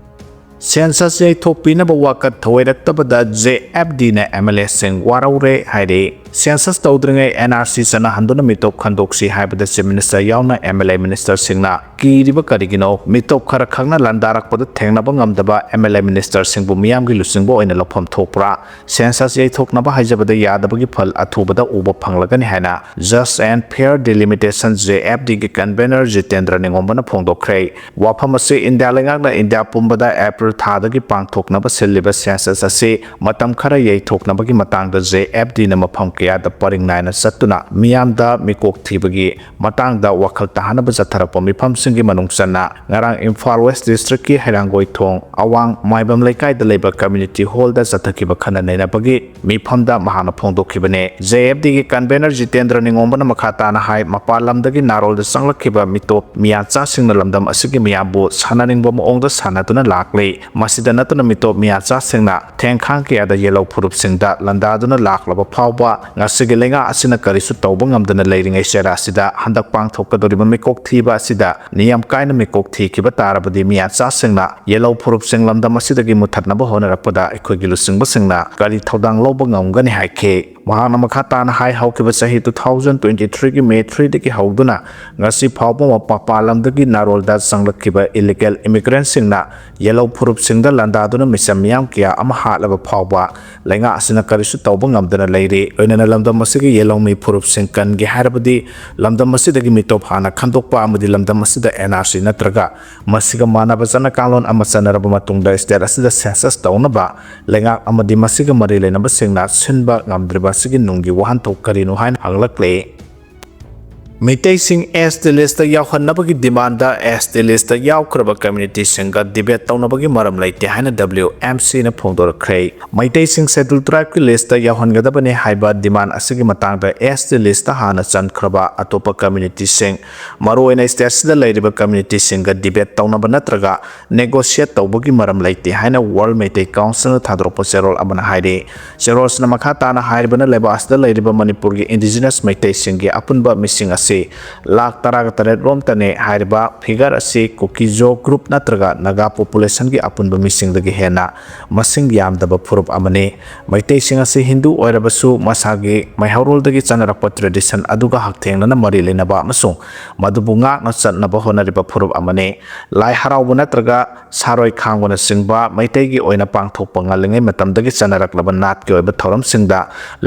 ꯁꯦꯟꯁꯁ ꯌꯩꯊꯣꯛꯄꯤꯅꯕ ꯋꯥꯀꯠ ꯊꯧꯑꯣꯏꯔꯛꯇꯕꯗ JFDꯅ MLAꯁꯤꯡ ꯋꯥꯔꯧꯔꯦ ꯍꯥꯏꯔꯤ꯫ ꯁꯦꯟꯁꯁ ꯇꯧꯗ꯭ꯔꯤꯉꯩ NRC ꯆꯠꯅꯍꯟꯗꯨꯅ ꯃꯤꯇꯣꯞ ꯈꯟꯗꯣꯛꯁꯤ ꯍꯥꯏꯕꯗ Chief Minister ꯌꯥꯎꯅ MLA ministerꯁꯤꯡꯅ ꯀꯤꯔꯤꯕ ꯀꯔꯤꯒꯤꯅꯣ? ꯃꯤꯇꯣꯞ ꯈꯔ ꯈꯛꯅ ꯂꯥꯟꯗꯥꯔꯛꯄꯗ ꯊꯦꯡꯅꯕ ꯉꯝꯗꯕ MLA ministerꯁꯤꯡꯕꯨ ꯃꯤꯌꯥꯝꯒꯤ ꯂꯨꯆꯤꯡꯕ ꯑꯣꯏꯅ ꯂꯧꯐꯝ ꯊꯣꯛꯄ꯭ꯔꯥ? ꯁꯦꯟꯁꯁ ꯌꯩꯊꯣꯛꯅꯕ ꯍꯥꯏꯖꯕꯗ ꯌꯥꯗꯕꯒꯤ ꯐꯜ ꯑꯊꯨꯕꯗ ꯎꯕ ꯐꯪꯂꯒꯅꯤ ꯍꯥꯏꯅ Just and Fair Delimitation, JFDꯒꯤ convener Jitendra ꯅꯤꯉꯣꯝꯕꯅ ꯐꯣꯡꯗꯣꯛꯈ꯭ꯔꯦ꯫ ꯋꯥꯐꯝ ꯑꯁꯤ ꯏꯟꯗꯤꯌꯥ ꯂꯩꯉꯥꯛꯅ ꯏꯟꯗꯤꯌꯥ ꯄꯨꯝꯕꯗ ꯑꯦꯄ꯭ꯔꯤꯜ ꯊꯥꯗꯒꯤ ꯄꯥꯡꯊꯣꯛꯅꯕ ꯁꯤꯜꯂꯤꯕ ꯁꯦꯟꯁꯁ ꯑꯁꯤ ꯃꯇꯝ ꯈꯔ ꯌꯩꯊꯣꯛꯅꯕꯒꯤ ꯃꯇꯥꯡꯗ JFDꯅ ꯃꯐꯝ ꯀꯌꯥ ꯀꯌꯥꯗ ꯄꯔꯤꯡ ꯅꯥꯏꯅ ꯆꯠꯇꯨꯅ ꯃꯤꯌꯥꯝꯗ ꯃꯤꯀꯣꯛ ꯊꯤꯕꯒꯤ ꯃꯇꯥꯡꯗ ꯋꯥꯈꯜ ꯇꯥꯍꯟꯅꯕ ꯆꯠꯊꯔꯛꯄ ꯃꯤꯐꯝꯁꯤꯡꯒꯤ ꯃꯅꯨꯡ ꯆꯟꯅ ꯉꯔꯥꯡ ꯏꯝꯐꯥꯜ ꯋꯦꯁ ꯗꯤꯁꯇ꯭ꯔꯤꯛꯀꯤ ꯍꯩꯔꯥꯡꯒꯣꯏ ꯊꯣꯡ ꯑꯋꯥꯡ ꯃꯥꯏꯕꯝ ꯂꯩꯀꯥꯏꯗ ꯂꯩꯕ ꯀꯝꯃ꯭ꯌꯨꯅꯤꯇꯤ ꯍꯣꯜꯗ ꯆꯠꯊꯈꯤꯕ ꯈꯟꯅ ꯅꯩꯅꯕꯒꯤ ꯃꯤꯐꯝꯗ ꯃꯍꯥꯛꯅ ꯐꯣꯡꯗꯣꯛꯈꯤꯕꯅꯤ꯫ ꯖꯦ ꯑꯦꯐ ꯗꯤꯒꯤ ꯀꯟꯚꯦꯅꯔ ꯖꯤꯇꯦꯟꯗ꯭ꯔ ꯅꯤꯉꯣꯝꯕꯅ ꯃꯈꯥ ꯇꯥꯅ ꯍꯥꯏ, ꯃꯄꯥꯟ ꯂꯝꯗꯒꯤ ꯅꯥꯔꯣꯜꯗ ꯆꯪꯂꯛꯈꯤꯕ ꯃꯤꯇꯣꯞ ꯃꯤꯌꯥꯆꯥꯁꯤꯡꯅ ꯂꯝꯗꯝ ꯑꯁꯤꯒꯤ ꯃꯤꯌꯥꯝꯕꯨ ꯁꯥꯟꯅꯅꯤꯡꯕ ꯃꯑꯣꯡꯗ ꯁꯥꯟꯅꯗꯨꯅ ꯂꯥꯛꯂꯤ꯫ ꯃꯁꯤꯗ ꯅꯠꯇꯅ ꯃꯤꯇꯣꯞ ꯃꯤꯌꯥꯆꯥꯁꯤꯡꯅ ꯊꯦꯡꯈꯥꯡ ꯀꯌꯥꯗ ꯌꯦꯜꯍꯧ ꯐꯨꯔꯨꯞꯁꯤꯡꯗ ꯂꯥꯟꯗꯥꯗꯨꯅ ꯂꯥꯛꯂꯕ ꯐꯥꯎꯕ ꯉꯁꯤꯒꯤ ꯂꯩꯉꯥꯛ ꯑꯁꯤꯅ ꯀꯔꯤꯁꯨ ꯇꯧꯕ ꯉꯝꯗꯅ ꯂꯩꯔꯤꯉꯩ ꯆꯩꯔꯥ ꯑꯁꯤꯗ ꯍꯟꯗꯛ ꯄꯥꯡꯊꯣꯛꯀꯗꯧꯔꯤꯕ ꯃꯤꯀꯣꯛ ꯊꯤꯕ ꯑꯁꯤꯗ ꯅꯤꯌꯝ ꯀꯥꯏꯅ ꯃꯤꯀꯣꯛ ꯊꯤꯈꯤꯕ ꯇꯥꯔꯕꯗꯤ ꯃꯤꯌꯥꯆꯥꯁꯤꯡꯅ ꯌꯦꯜꯍꯧ ꯐꯨꯔꯨꯞꯁꯤꯡ ꯂꯝꯗꯝ ꯑꯁꯤꯗꯒꯤ ꯃꯨꯠꯊꯠꯅꯕ ꯍꯣꯠꯅꯔꯛꯄꯗ ꯑꯩꯈꯣꯏꯒꯤ ꯂꯨꯆꯤꯡꯕꯁꯤꯡꯅ ꯀꯔꯤ ꯊꯧꯗꯥꯡ ꯂꯧꯕ ꯉꯝꯒꯅꯤ ꯍꯥꯏꯈꯤ꯫ ꯃꯍꯥꯛꯅ ꯃꯈꯥ ꯇꯥꯅ ꯍꯥꯏ, ꯍꯧꯈꯤꯕ ꯆꯍꯤ two thousand twenty three ꯒꯤ May three ꯗꯒꯤ ꯍꯧꯗꯨꯅ ꯉꯁꯤ ꯐꯥꯎꯕ ꯃꯄꯥꯟ ꯂꯝꯗꯒꯤ ꯅꯥꯔꯣꯜꯗ ꯆꯪꯂꯛꯈꯤꯕ ꯏꯂꯤꯒꯦꯜ ꯏꯃꯤꯒ꯭ꯔꯦꯟꯁꯤꯡꯅ ꯌꯦꯜꯍꯧ ꯐꯨꯔꯨꯞꯁꯤꯡꯗ ꯂꯥꯟꯗꯥꯗꯨꯅ ꯃꯤꯆꯝ ꯃꯤꯌꯥꯝ ꯀꯌꯥ ꯑꯃ ꯍꯥꯠꯂꯕ ꯐꯥꯎꯕ ꯂꯩꯉꯥꯛ ꯑꯁꯤꯅ ꯀꯔꯤꯁꯨ ꯇꯧꯕ ꯉꯝꯗꯅ ꯂꯩꯔꯤ꯫ ꯂꯣꯏꯅꯅ ꯂꯝꯗꯝ ꯑꯁꯤꯒꯤ ꯌꯦꯜꯍꯧꯃꯤ ꯐꯨꯔꯨꯞꯁꯤꯡ ꯀꯟꯒꯦ ꯍꯥꯏꯔꯕꯗꯤ ꯂꯝꯗꯝ ꯑꯁꯤꯗꯒꯤ ꯃꯤꯇꯣꯞ ꯍꯥꯟꯅ ꯈꯟꯗꯣꯛꯄ ꯑꯃꯗꯤ ꯂꯝꯗꯝ ꯑꯁꯤꯗ N R C ꯅꯠꯇ꯭ꯔꯒ ꯃꯁꯤꯒ ꯃꯥꯟꯅꯕ ꯆꯠꯅ ꯀꯥꯡꯂꯣꯟ ꯑꯃ ꯆꯠꯅꯔꯕ ꯃꯇꯨꯡꯗ state ꯑꯁꯤꯗ census ꯇꯧꯅꯕ ꯂꯩꯉꯥꯛ ꯑꯃꯗꯤ ꯃꯁꯤꯒ ꯃꯔꯤ ꯂꯩꯅꯕꯁꯤꯡꯅ ꯁꯤꯟꯕ ꯉꯝꯗ꯭ꯔꯤꯕ ꯑꯁꯤꯒꯤ ꯅꯨꯡꯒꯤ ꯋꯥꯍꯟꯊꯣꯛ ꯀꯔꯤꯅꯣ ꯍꯥꯏꯅ ꯍꯪꯂꯛꯂꯤ꯫ ꯃꯤꯇꯩꯁꯤꯡ S T list ꯌꯥꯎꯍꯟꯅꯕꯒꯤ demand S T list ꯌꯥꯎꯈ꯭ꯔꯕ community ꯁꯤꯡꯒ debate ꯇꯧꯅꯕꯒꯤ ꯃꯔꯝ ꯂꯩꯇꯦ ꯍꯥꯏꯅ W M C ꯅ ꯐꯣꯡꯗꯣꯔꯛꯈ꯭ꯔꯦ꯫ ꯃꯩꯇꯩꯁꯤꯡ Scheduled Tribe ꯀꯤ list ꯌꯥꯎꯍꯟꯒꯗꯕꯅꯤ ꯍꯥꯏꯕ demand ꯑꯁꯤꯒꯤ ꯃꯇꯥꯡꯗ S T list ꯍꯥꯟꯅ ꯆꯟꯈ꯭ꯔꯕ ꯑꯇꯣꯞꯄ community ꯁꯤꯡ, ꯃꯔꯨꯑꯣꯏꯅ state ꯁꯤꯗ ꯂꯩꯔꯤꯕ community ꯁꯤꯡꯒ debate ꯇꯧꯅꯕ ꯅꯠꯇ꯭ꯔꯒ negotiate ꯇꯧꯕꯒꯤ ꯃꯔꯝ ꯂꯩꯇꯦ ꯍꯥꯏꯅ World Meitei Council ꯅ ꯊꯥꯗꯣꯔꯛꯄ ꯆꯦꯔꯣꯜ ꯑꯃꯅ ꯍꯥꯏꯔꯤ꯫ ꯆꯦꯔꯣꯜꯁꯤꯅ ꯃꯈꯥ ꯇꯥꯅ ꯍꯥꯏꯔꯤꯕꯅ ꯂꯩꯕꯥꯛ ꯑꯁꯤꯗ ꯂꯩꯔꯤꯕ ꯃꯅꯤꯄꯨꯔꯒꯤ indigenous ꯃꯩꯇꯩꯁꯤꯡꯒꯤ ꯑꯄꯨꯟꯕ ꯃꯤꯁꯤꯡ ꯑꯁꯤ ꯂꯥꯈ ꯇꯔꯥꯒ ꯇꯔꯦꯠ ꯔꯣꯝꯇꯅꯤ꯫ ꯍꯥꯏꯔꯤꯕ figure ꯑꯁꯤ ꯀꯨꯀꯤꯖꯣ group ꯅꯠꯇ꯭ꯔꯒ ꯅꯥꯒꯥ population ꯒꯤ ꯑꯄꯨꯟꯕ ꯃꯤꯁꯤꯡꯗꯒꯤ ꯍꯦꯟꯅ ꯃꯁꯤꯡ ꯌꯥꯝꯗꯕ ꯐꯨꯔꯨꯞ ꯑꯃꯅꯤ꯫ ꯃꯩꯇꯩꯁꯤꯡ ꯑꯁꯤ ꯍꯤꯟꯗꯨ ꯑꯣꯏꯔꯕꯁꯨ ꯃꯁꯥꯒꯤ ꯃꯩꯍꯧꯔꯣꯜꯗꯒꯤ ꯆꯠꯅꯔꯛꯄ tradition ꯑꯗꯨꯒ ꯍꯛꯊꯦꯡꯅꯅ ꯃꯔꯤ ꯂꯩꯅꯕ ꯑꯃꯁꯨꯡ ꯃꯗꯨꯕꯨ ꯉꯥꯛꯅ ꯆꯠꯅꯕ ꯍꯣꯠꯅꯔꯤꯕ ꯐꯨꯔꯨꯞ ꯑꯃꯅꯤ꯫ ꯂꯥꯏ ꯍꯔꯥꯎꯕ ꯅꯠꯇ꯭ꯔꯒ ꯁꯥꯔꯣꯏ ꯈꯥꯡꯕꯅꯆꯤꯡꯕ ꯃꯩꯇꯩꯒꯤ ꯑꯣꯏꯅ ꯄꯥꯡꯊꯣꯛꯄ ꯉꯜꯂꯤꯉꯩ ꯃꯇꯝꯗꯒꯤ ꯆꯠꯅꯔꯛꯂꯕ ꯅꯥꯠꯀꯤ ꯑꯣꯏꯕ ꯊꯧꯔꯝꯁꯤꯡꯗ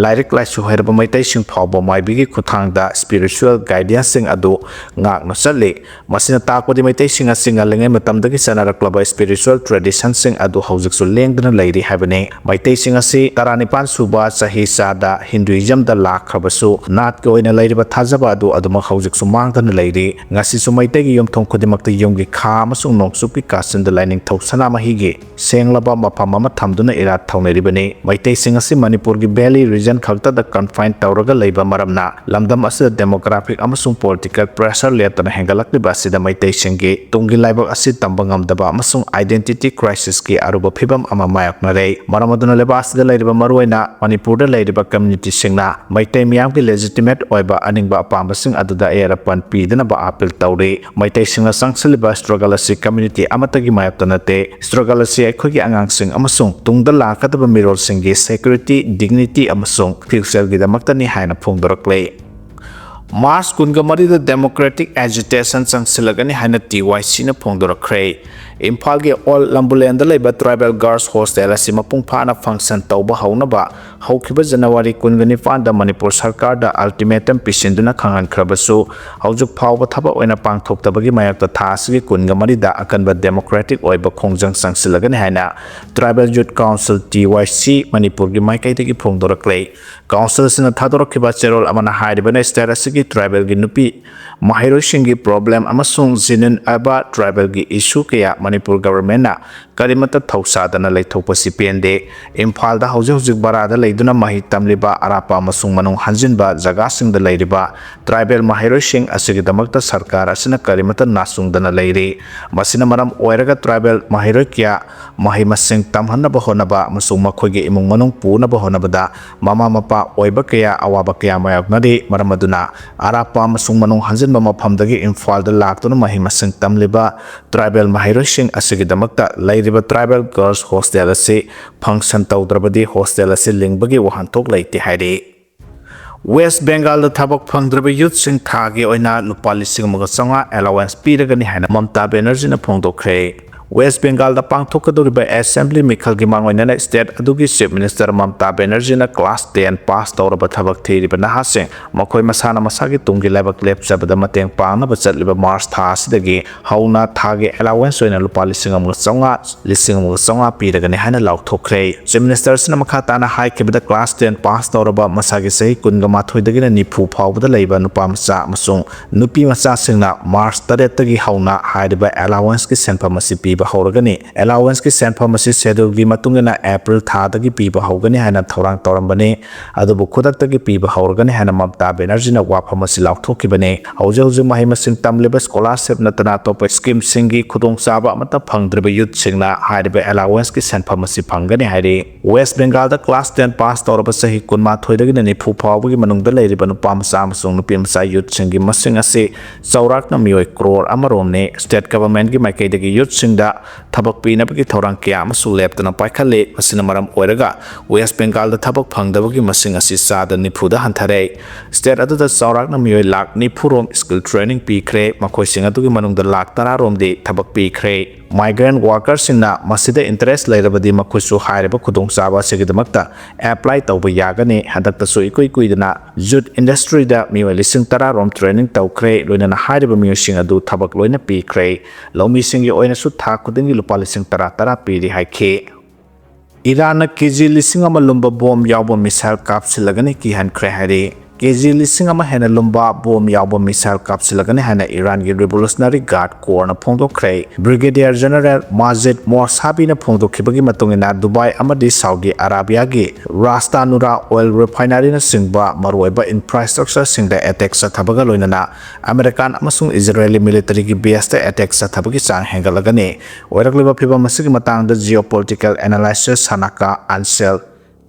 ꯂꯥꯏꯔꯤꯛ ꯂꯥꯏꯁꯨ ꯍꯩꯔꯕ ꯃꯩꯇꯩꯁꯤꯡ ꯐꯥꯎꯕ ꯃꯥꯏꯕꯤꯒꯤ ꯈꯨꯠꯊꯥꯡꯗ spiritual ideaꯁꯤꯡ ꯑꯗꯨ ꯉꯥꯛꯅ ꯆꯠꯂꯤ꯫ ꯃꯁꯤꯅ ꯇꯥꯛꯄꯗꯤ ꯃꯩꯇꯩꯁꯤꯡ ꯑꯁꯤ ꯉꯜꯂꯤꯉꯩ ꯃꯇꯝꯗꯒꯤ ꯆꯠꯅꯔꯛꯂꯕ spiritual traditionꯁꯤꯡ ꯑꯗꯨ ꯍꯧꯖꯤꯛꯁꯨ ꯂꯦꯡꯗꯅ ꯂꯩꯔꯤ ꯍꯥꯏꯕꯅꯤ꯫ ꯃꯩꯇꯩꯁꯤꯡ ꯑꯁꯤ ꯇꯔꯥꯅꯤꯄꯥꯟ ꯁꯨꯕ ꯆꯍꯤ ꯆꯥꯗ Hinduismꯗ ꯂꯥꯛꯈ꯭ꯔꯕꯁꯨ, ꯅꯥꯠꯀꯤ ꯑꯣꯏꯅ ꯂꯩꯔꯤꯕ ꯊꯥꯖꯕ ꯑꯗꯨ ꯑꯗꯨꯃꯛ ꯍꯧꯖꯤꯛꯁꯨ ꯃꯥꯡꯗꯅ ꯂꯩꯔꯤ꯫ ꯉꯁꯤꯁꯨ ꯃꯩꯇꯩꯒꯤ ꯌꯨꯝꯊꯣꯡ ꯈꯨꯗꯤꯡꯃꯛꯇ ꯌꯨꯝꯒꯤ ꯈꯥ ꯑꯃꯁꯨꯡ ꯅꯣꯡꯆꯨꯞꯀꯤ ꯀꯥꯆꯤꯟꯗ ꯂꯥꯏꯅꯤꯡꯊꯧ ꯁꯅꯥꯃꯍꯤꯒꯤ ꯁꯦꯡꯂꯕ ꯃꯐꯝ ꯑꯃ ꯊꯝꯗꯨꯅ ꯏꯔꯥꯠ ꯊꯧꯅꯔꯤꯕꯅꯤ꯫ ꯃꯩꯇꯩꯁꯤꯡ ꯑꯁꯤ ꯃꯅꯤꯄꯨꯔꯒꯤ valley region ꯈꯛꯇꯗ confine ꯇꯧꯔꯒ ꯂꯩꯕ ꯃꯔꯝꯅ, ꯂꯝꯗꯝ ꯑꯁꯤꯗ demographic ꯑꯃꯁꯨꯡ political pressure ꯂꯦꯞꯇꯅ ꯍꯦꯟꯒꯠꯂꯛꯂꯤꯕ ꯑꯁꯤꯗ ꯃꯩꯇꯩꯁꯤꯡꯒꯤ ꯇꯨꯡꯒꯤ ꯂꯥꯏꯕꯛ ꯑꯁꯤ ꯇꯝꯕ ꯉꯝꯗꯕ ꯑꯃꯁꯨꯡ identity crisisꯀꯤ ꯑꯔꯨꯕ ꯐꯤꯚꯝ ꯑꯃ ꯃꯥꯌꯣꯛꯅꯔꯦ꯫ ꯃꯔꯝ ꯑꯗꯨꯅ ꯂꯩꯕꯥꯛ ꯑꯁꯤꯗ ꯂꯩꯔꯤꯕ ꯃꯔꯨꯑꯣꯏꯅ ꯃꯅꯤꯄꯨꯔꯗ ꯂꯩꯔꯤꯕ communityꯁꯤꯡꯅ ꯃꯩꯇꯩ ꯃꯤꯌꯥꯝꯒꯤ legitimate ꯑꯣꯏꯕ ꯑꯅꯤꯡꯕ ꯑꯄꯥꯝꯕꯁꯤꯡ ꯑꯗꯨꯗ ꯑꯌꯦꯠ ꯑꯄꯟ ꯄꯤꯗꯅꯕ appeal ꯇꯧꯔꯤ꯫ ꯃꯩꯇꯩꯁꯤꯡꯅ ꯆꯪꯁꯤꯜꯂꯤꯕ struggle ꯑꯁꯤ community ꯑꯃꯠꯇꯒꯤ ꯃꯥꯌꯣꯛꯇ ꯅꯠꯇꯦ꯫ Struggle ꯑꯁꯤ ꯑꯩꯈꯣꯏꯒꯤ ꯑꯉꯥꯡꯁꯤꯡ ꯑꯃꯁꯨꯡ ꯇꯨꯡꯗ ꯂꯥꯛꯀꯗꯕ ꯃꯤꯔꯣꯜꯁꯤꯡꯒꯤ security, dignity ꯑꯃꯁꯨꯡ futureꯒꯤꯗꯃꯛꯇꯅꯤ ꯍꯥꯏꯅ ꯐꯣꯡꯗꯣꯔꯛꯂꯤ꯫ March ꯀꯨꯟꯒ ꯃꯔꯤꯗ democratic agitation ꯆꯪꯁꯤꯜꯂꯒꯅꯤ ꯍꯥꯏꯅ TYCꯅ ꯐꯣꯡꯗꯣꯔꯛꯈ꯭ꯔꯦ꯫ ꯏꯝꯐꯥꯜꯒꯤ Old ꯂꯝꯕꯨꯂꯦꯟꯗ ꯂꯩꯕ tribal girls hostel ꯑꯁꯤ ꯃꯄꯨꯡ ꯐꯥꯅ function ꯇꯧꯕ ꯍꯧꯅꯕ ꯍꯧꯈꯤꯕ January ꯀꯨꯟꯒ ꯅꯤꯄꯥꯟꯗ ꯃꯅꯤꯄꯨꯔ ꯁꯔꯀꯥꯔꯗ ultimatum ꯄꯤꯁꯤꯟꯗꯨꯅ ꯈꯪꯍꯟꯈ꯭ꯔꯕꯁꯨ, ꯍꯧꯖꯤꯛ ꯐꯥꯎꯕ ꯊꯕꯛ ꯑꯣꯏꯅ ꯄꯥꯡꯊꯣꯛꯇꯕꯒꯤ ꯃꯥꯌꯣꯛꯇ ꯊꯥ ꯑꯁꯤꯒꯤ ꯀꯨꯟꯒ ꯃꯔꯤꯗ ꯑꯀꯟꯕ democratic ꯑꯣꯏꯕ ꯈꯣꯡꯖꯪ ꯆꯪꯁꯤꯜꯂꯒꯅꯤ ꯍꯥꯏꯅ Tribal Youth Council, TYC, ꯃꯅꯤꯄꯨꯔꯒꯤ ꯃꯥꯏꯀꯩꯗꯒꯤ ꯐꯣꯡꯗꯣꯔꯛꯂꯦ꯫ Council ꯑꯁꯤꯅ ꯊꯥꯗꯣꯔꯛꯈꯤꯕ ꯆꯦꯔꯣꯜ ꯑꯃꯅ ꯍꯥꯏꯔꯤꯕꯅ, state ꯑꯁꯤꯒꯤ tribalꯒꯤ ꯅꯨꯄꯤ ꯃꯍꯩꯔꯣꯏꯁꯤꯡꯒꯤ problem ꯑꯃꯁꯨꯡ genuine ꯑꯣꯏꯕ tribalꯒꯤ issue ꯀꯌꯥ ꯃꯅꯤꯄꯨꯔ governmentꯅ ꯀꯔꯤꯃꯠꯇ ꯊꯧꯁꯥꯗꯅ ꯂꯩꯊꯣꯛꯄꯁꯤ ꯄꯦꯟꯗꯦ꯫ ꯏꯝꯐꯥꯜꯗ ꯍꯧꯖꯤꯛ ꯍꯧꯖꯤꯛ ꯚꯔꯥꯗ ꯂꯩꯗꯨꯅ ꯃꯍꯩ ꯇꯝꯂꯤꯕ ꯑꯔꯥꯞꯄ ꯑꯃꯁꯨꯡ ꯃꯅꯨꯡ ꯍꯟꯖꯤꯟꯕ ꯖꯒꯥꯁꯤꯡꯗ ꯂꯩꯔꯤꯕ tribal ꯃꯍꯩꯔꯣꯏꯁꯤꯡ ꯑꯁꯤꯒꯤꯗꯃꯛꯇ ꯁꯔꯀꯥꯔ ꯑꯁꯤꯅ ꯀꯔꯤꯃꯠꯇ ꯅꯥꯆꯨꯡꯗꯅ ꯂꯩꯔꯤ꯫ ꯃꯁꯤꯅ ꯃꯔꯝ ꯑꯣꯏꯔꯒ tribal ꯃꯍꯩꯔꯣꯏ ꯀꯌꯥ ꯃꯍꯩ ꯃꯁꯤꯡ ꯇꯝꯍꯟꯅꯕ ꯍꯣꯠꯅꯕ ꯑꯃꯁꯨꯡ ꯃꯈꯣꯏꯒꯤ ꯏꯃꯨꯡ ꯃꯅꯨꯡ ꯄꯨꯅꯕ ꯍꯣꯠꯅꯕꯗ ꯃꯃꯥ ꯃꯄꯥ ꯑꯣꯏꯕ ꯀꯌꯥ ꯑꯋꯥꯕ ꯀꯌꯥ ꯃꯥꯌꯣꯛꯅꯔꯤ꯫ ꯃꯔꯝ ꯑꯗꯨꯅ ꯑꯔꯥꯞꯄ ꯑꯃꯁꯨꯡ ꯃꯅꯨꯡ ꯍꯟꯖꯤꯟꯕ ꯃꯐꯝꯗꯒꯤ ꯏꯝꯐꯥꯜꯗ ꯂꯥꯛꯇꯨꯅ ꯃꯍꯩ ꯃꯁꯤꯡ ꯇꯝꯂꯤꯕ tribal ꯃꯍꯩꯔꯣꯏꯁꯤꯡ ꯑꯁꯤꯒꯤꯗꯃꯛꯇ ꯂꯩꯔꯤꯕ tribal girls hostel ꯑꯁꯤ function ꯇꯧꯗ꯭ꯔꯕꯗꯤ hostel ꯑꯁꯤ ꯂꯤꯡꯕꯒꯤ ꯋꯥꯍꯟꯊꯣꯛ ꯂꯩꯇꯦ ꯍꯥꯏꯔꯤ꯫ West Bengalꯗ ꯊꯕꯛ ꯐꯪꯗ꯭ꯔꯕ youthꯁꯤꯡ ꯊꯥꯒꯤ ꯑꯣꯏꯅ ꯂꯨꯄꯥ ꯂꯤꯁꯤꯡ ꯑꯃꯒ ꯆꯥꯝꯃꯉꯥ allowance ꯄꯤꯔꯒꯅꯤ ꯍꯥꯏꯅ ꯃꯃꯇꯥ ꯕꯦꯅꯔꯖꯤꯅ ꯐꯣꯡꯗꯣꯛꯈ꯭ꯔꯦ꯫ ꯋꯦꯁ ꯕꯦꯡꯒꯥꯜꯗ ꯄꯥꯡꯊꯣꯛꯀꯗꯧꯔꯤꯕ ꯑꯦꯁꯦꯝꯕ꯭ꯂꯤ ꯃꯤꯈꯜꯒꯤ ꯃꯥꯡꯑꯣꯏꯅꯅ ꯁ꯭ꯇꯦꯠ ꯑꯗꯨꯒꯤ ꯆꯤꯐ ꯃꯤꯅꯤꯁꯇꯔ ꯃꯃꯇꯥ ꯕꯦꯅꯔꯖꯤꯅ ꯀ꯭ꯂꯥꯁ ꯇꯦꯟ ꯄꯥꯁ ꯇꯧꯔꯕ ꯊꯕꯛ ꯊꯤꯔꯤꯕ ꯅꯍꯥꯁꯤꯡ, ꯃꯈꯣꯏ ꯃꯁꯥꯅ ꯃꯁꯥꯒꯤ ꯇꯨꯡꯒꯤ ꯂꯥꯏꯕꯛ ꯂꯦꯞꯆꯕꯗ ꯃꯇꯦꯡ ꯄꯥꯡꯅꯕ ꯆꯠꯂꯤꯕ ꯃꯥꯔꯆ ꯊꯥ ꯑꯁꯤꯗꯒꯤ ꯍꯧꯅ ꯊꯥꯒꯤ ꯑꯦꯂꯥꯋꯦꯟꯁ ꯑꯣꯏꯅ ꯂꯨꯄꯥ ꯂꯤꯁꯤꯡ ꯑꯃꯒ ꯆꯥꯝꯃꯉꯥ, ꯂꯤꯁꯤꯡ ꯑꯃꯒ ꯆꯥꯝꯃꯉꯥ ꯄꯤꯔꯒꯅꯤ ꯍꯥꯏꯅ ꯂꯥꯎꯊꯣꯛꯈ꯭ꯔꯦ꯫ ꯆꯤꯐ ꯃꯤꯅꯤꯁꯇꯔꯁꯤꯅ ꯃꯈꯥ ꯇꯥꯅ ꯍꯥꯏꯈꯤꯕꯗ, ꯀ꯭ꯂꯥꯁ ꯇꯦꯟ ꯄꯥꯁ ꯇꯧꯔꯕ ꯃꯁꯥꯒꯤ ꯆꯍꯤ ꯀꯨꯟꯒ ꯃꯥꯊꯣꯏꯗꯒꯤꯅ ꯅꯤꯐꯨ ꯐꯥꯎꯕꯗ ꯂꯩꯕ ꯅꯨꯄꯥ ꯃꯆꯥ ꯑꯃꯁꯨꯡ ꯅꯨꯄꯤ ꯃꯆꯥꯁꯤꯡꯅ ꯃꯥꯔꯆ ꯇꯔꯦꯠꯇꯒꯤ ꯍꯧꯅ ꯍꯥꯏꯔꯤꯕ ꯑꯦꯂꯥꯋꯦꯟꯁꯀꯤ ꯁꯦꯟꯐꯝ ꯑꯁꯤ ꯄꯤꯕ ꯍꯧꯔꯒꯅꯤ꯫ ꯑꯦꯂꯥꯋꯦꯟꯁꯀꯤ ꯁꯦꯟꯐꯝ ꯑꯁꯤ ꯁꯦꯗ꯭ꯌꯨꯜꯒꯤ ꯃꯇꯨꯡ ꯏꯟꯅ ꯑꯦꯄ꯭ꯔꯤꯜ ꯊꯥꯗꯒꯤ ꯄꯤꯕ ꯍꯧꯒꯅꯤ ꯍꯥꯏꯅ ꯊꯧꯔꯥꯡ ꯇꯧꯔꯝꯕꯅꯤ, ꯑꯗꯨꯕꯨ ꯈꯨꯗꯛꯇꯒꯤ ꯄꯤꯕ ꯍꯧꯔꯒꯅꯤ ꯍꯥꯏꯅ ꯃꯃꯇꯥ ꯕꯦꯅꯔꯖꯤꯅ ꯋꯥꯐꯝ ꯑꯁꯤ ꯂꯥꯎꯊꯣꯛꯈꯤꯕꯅꯤ꯫ ꯍꯧꯖꯤꯛ ꯍꯧꯖꯤꯛ ꯃꯍꯩ ꯃꯁꯤꯡ ꯇꯝꯂꯤꯕ, ꯁ꯭ꯀꯣꯂꯥꯔꯁꯤꯞ ꯅꯠꯇꯅ ꯑꯇꯣꯞꯄ ꯁ꯭ꯀꯤꯝꯁꯤꯡꯒꯤ ꯈꯨꯗꯣꯡꯆꯥꯕ ꯑꯃꯠꯇ ꯐꯪꯗ꯭ꯔꯤꯕ ꯌꯨꯠꯁꯤꯡꯅ ꯍꯥꯏꯔꯤꯕ ꯑꯦꯂꯥꯋꯦꯟꯁꯀꯤ ꯁꯦꯟꯐꯝ ꯑꯁꯤ ꯐꯪꯒꯅꯤ ꯍꯥꯏꯔꯤ꯫ ꯋꯦꯁ ꯕꯦꯡꯒꯥꯜꯗ ꯀ꯭ꯂꯥꯁ ꯇꯦꯟ ꯄꯥꯁ ꯇꯧꯔꯕ ꯆꯍꯤ ꯀꯨꯟꯃꯥꯊꯣꯏꯗꯒꯤꯅ ꯅꯤꯐꯨ ꯐꯥꯎꯕꯒꯤ ꯃꯅꯨꯡꯗ ꯂꯩꯔꯤꯕ ꯅꯨꯄꯥ ꯃꯆꯥ ꯑꯃꯁꯨꯡ ꯅꯨꯄꯤ ꯃꯆꯥ ꯌꯨꯠꯁꯤꯡꯒꯤ ꯃꯁꯤꯡ ꯑꯁꯤ ꯆꯥꯎꯔꯥꯛꯅ ꯃꯤꯑꯣꯏ ꯀ꯭ꯔꯣꯔ ꯑꯃꯔꯣꯝꯅꯤ꯫ ꯁ꯭ꯇꯦꯠ ꯒꯚꯔꯟꯃꯦꯟꯠꯀꯤ ꯃꯥꯏꯀꯩꯗꯒꯤ ꯌꯨꯠꯁꯤꯡꯗ ꯊꯕꯛ ꯄꯤꯅꯕꯒꯤ ꯊꯧꯔꯥꯡ ꯀꯌꯥ ꯑꯃꯁꯨ ꯂꯦꯞꯇꯅ ꯄꯥꯏꯈꯠꯂꯤ꯫ ꯃꯁꯤꯅ ꯃꯔꯝ ꯑꯣꯏꯔꯒ ꯋꯦꯁ ꯕꯦꯡꯒꯥꯜꯗ ꯊꯕꯛ ꯐꯪꯗꯕꯒꯤ ꯃꯁꯤꯡ ꯑꯁꯤ ꯆꯥꯗ ꯅꯤꯐꯨꯗ ꯍꯟꯊꯔꯦ꯫ ꯁ꯭ꯇꯦꯠ ꯑꯗꯨꯗ ꯆꯥꯎꯔꯥꯛꯅ ꯃꯤꯑꯣꯏ ꯂꯥꯈ ꯅꯤꯐꯨ ꯔꯣꯝ ꯁ꯭ꯀꯤꯜ ꯇ꯭ꯔꯦꯅꯤꯡ ꯄꯤꯈ꯭ꯔꯦ꯫ ꯃꯈꯣꯏꯁꯤꯡ ꯑꯗꯨꯒꯤ ꯃꯅꯨꯡꯗ ꯂꯥꯈ ꯇꯔꯥ ꯔꯣꯝꯗꯤ ꯊꯕꯛ ꯄꯤꯈ꯭ꯔꯦ꯫ ꯃꯥꯏꯒ꯭ꯔꯦꯟꯠ ꯋꯥꯔꯀꯔꯁꯤꯡꯅ ꯃꯁꯤꯗ ꯏꯟꯇꯔꯦꯁ ꯂꯩꯔꯕꯗꯤ ꯃꯈꯣꯏꯁꯨ ꯍꯥꯏꯔꯤꯕ ꯈꯨꯗꯣꯡꯆꯥꯕ ꯑꯁꯤꯒꯤꯗꯃꯛꯇ ꯑꯦꯄ꯭ꯂꯥꯏ ꯇꯧꯕ ꯌꯥꯒꯅꯤ꯫ ꯍꯟꯗꯛꯇꯁꯨ ꯏꯀꯨꯏ ꯀꯨꯏꯗꯅ ꯖꯨꯠ ꯏꯟꯗꯁꯇ꯭ꯔꯤꯗ ꯃꯤꯑꯣꯏ ꯂꯤꯁꯤꯡ ꯇꯔꯥ ꯔꯣꯝ ꯇ꯭ꯔꯦꯅꯤꯡ ꯇꯧꯈ꯭ꯔꯦ, ꯂꯣꯏꯅꯅ ꯍꯥꯏꯔꯤꯕ ꯃꯤꯑꯣꯏꯁꯤꯡ ꯑꯗꯨ ꯊꯕꯛ ꯂꯣꯏꯅ ꯄꯤꯈ꯭ꯔꯦ꯫ ꯂꯧꯃꯤꯁꯤꯡꯒꯤ ꯑꯣꯏꯅꯁꯨ ꯊꯥ ꯈꯨꯗꯤꯡꯒꯤ ꯂꯨꯄꯥ ꯂꯤꯁꯤꯡ ꯇꯔꯥ ꯇꯔꯥ ꯄꯤꯔꯤ ꯍꯥꯏꯈꯤ꯫ ꯏꯔꯥꯟꯅ ꯀꯦꯖꯤ ꯂꯤꯁꯤꯡ ꯑꯃ ꯂꯨꯝꯕ ꯕꯣꯝ ꯌꯥꯎꯕ ꯃꯤꯁꯥꯏꯜ ꯀꯥꯞꯁꯤꯜꯂꯒꯅꯤ ꯀꯤꯍꯟꯈ꯭ꯔꯦ ꯍꯥꯏꯔꯤ꯫ ꯀꯦꯖꯤ ꯂꯤꯁꯤꯡ ꯑꯃ ꯍꯦꯟꯅ ꯂꯨꯝꯕ ꯕꯣꯝ ꯌꯥꯎꯕ ꯃꯤꯁꯥꯏꯜ ꯀꯥꯞꯁꯤꯜꯂꯒꯅꯤ ꯍꯥꯏꯅ ꯏꯔꯥꯟꯒꯤ ꯔꯤꯚꯣꯂꯨꯁꯅꯔꯤ ꯒꯥꯔꯗ ꯀꯣꯔꯅ ꯐꯣꯡꯗꯣꯛꯈ꯭ꯔꯦ꯫ ꯕ꯭ꯔꯤꯒꯦꯗꯤꯌꯔ ꯖꯦꯅꯔꯦꯜ ꯃꯥꯖꯤꯗ ꯃꯣꯔꯁꯥꯕꯤꯅ ꯐꯣꯡꯗꯣꯛꯈꯤꯕꯒꯤ ꯃꯇꯨꯡ ꯏꯟꯅ, ꯗꯨꯕꯥꯏ ꯑꯃꯗꯤ ꯁꯥꯎꯗꯤ ꯑꯔꯥꯕꯤꯌꯥꯒꯤ ꯔꯥꯁꯇꯥꯅꯨꯔꯥ ꯑꯣꯏꯜ ꯔꯤꯐꯥꯏꯅꯔꯤꯅꯆꯤꯡꯕ ꯃꯔꯨꯑꯣꯏꯕ ꯏꯟꯐ꯭ꯔꯥꯁ꯭ꯇ꯭ꯔꯛꯆꯔꯁꯤꯡꯗ ꯑꯦꯇꯦꯛ ꯆꯠꯊꯕꯒ ꯂꯣꯏꯅꯅ ꯑꯃꯦꯔꯤꯀꯥꯟ ꯑꯃꯁꯨꯡ ꯏꯖꯔꯦꯂꯤ ꯃꯤꯂꯤꯇꯔꯤꯒꯤ ꯕꯦꯁꯇ ꯑꯦꯇꯦꯛ ꯆꯠꯊꯕꯒꯤ ꯆꯥꯡ ꯍꯦꯟꯒꯠꯂꯒꯅꯤ꯫ ꯑꯣꯏꯔꯛꯂꯤꯕ ꯐꯤꯚꯝ ꯑꯁꯤꯒꯤ ꯃꯇꯥꯡꯗ ꯖꯤꯑꯣꯄꯣꯂꯤꯇꯤꯀꯦꯜ ꯑꯦꯅꯥꯂꯥꯏꯁꯤꯁ ꯁꯥꯅꯥꯀꯥ ꯑꯟꯁꯦꯜ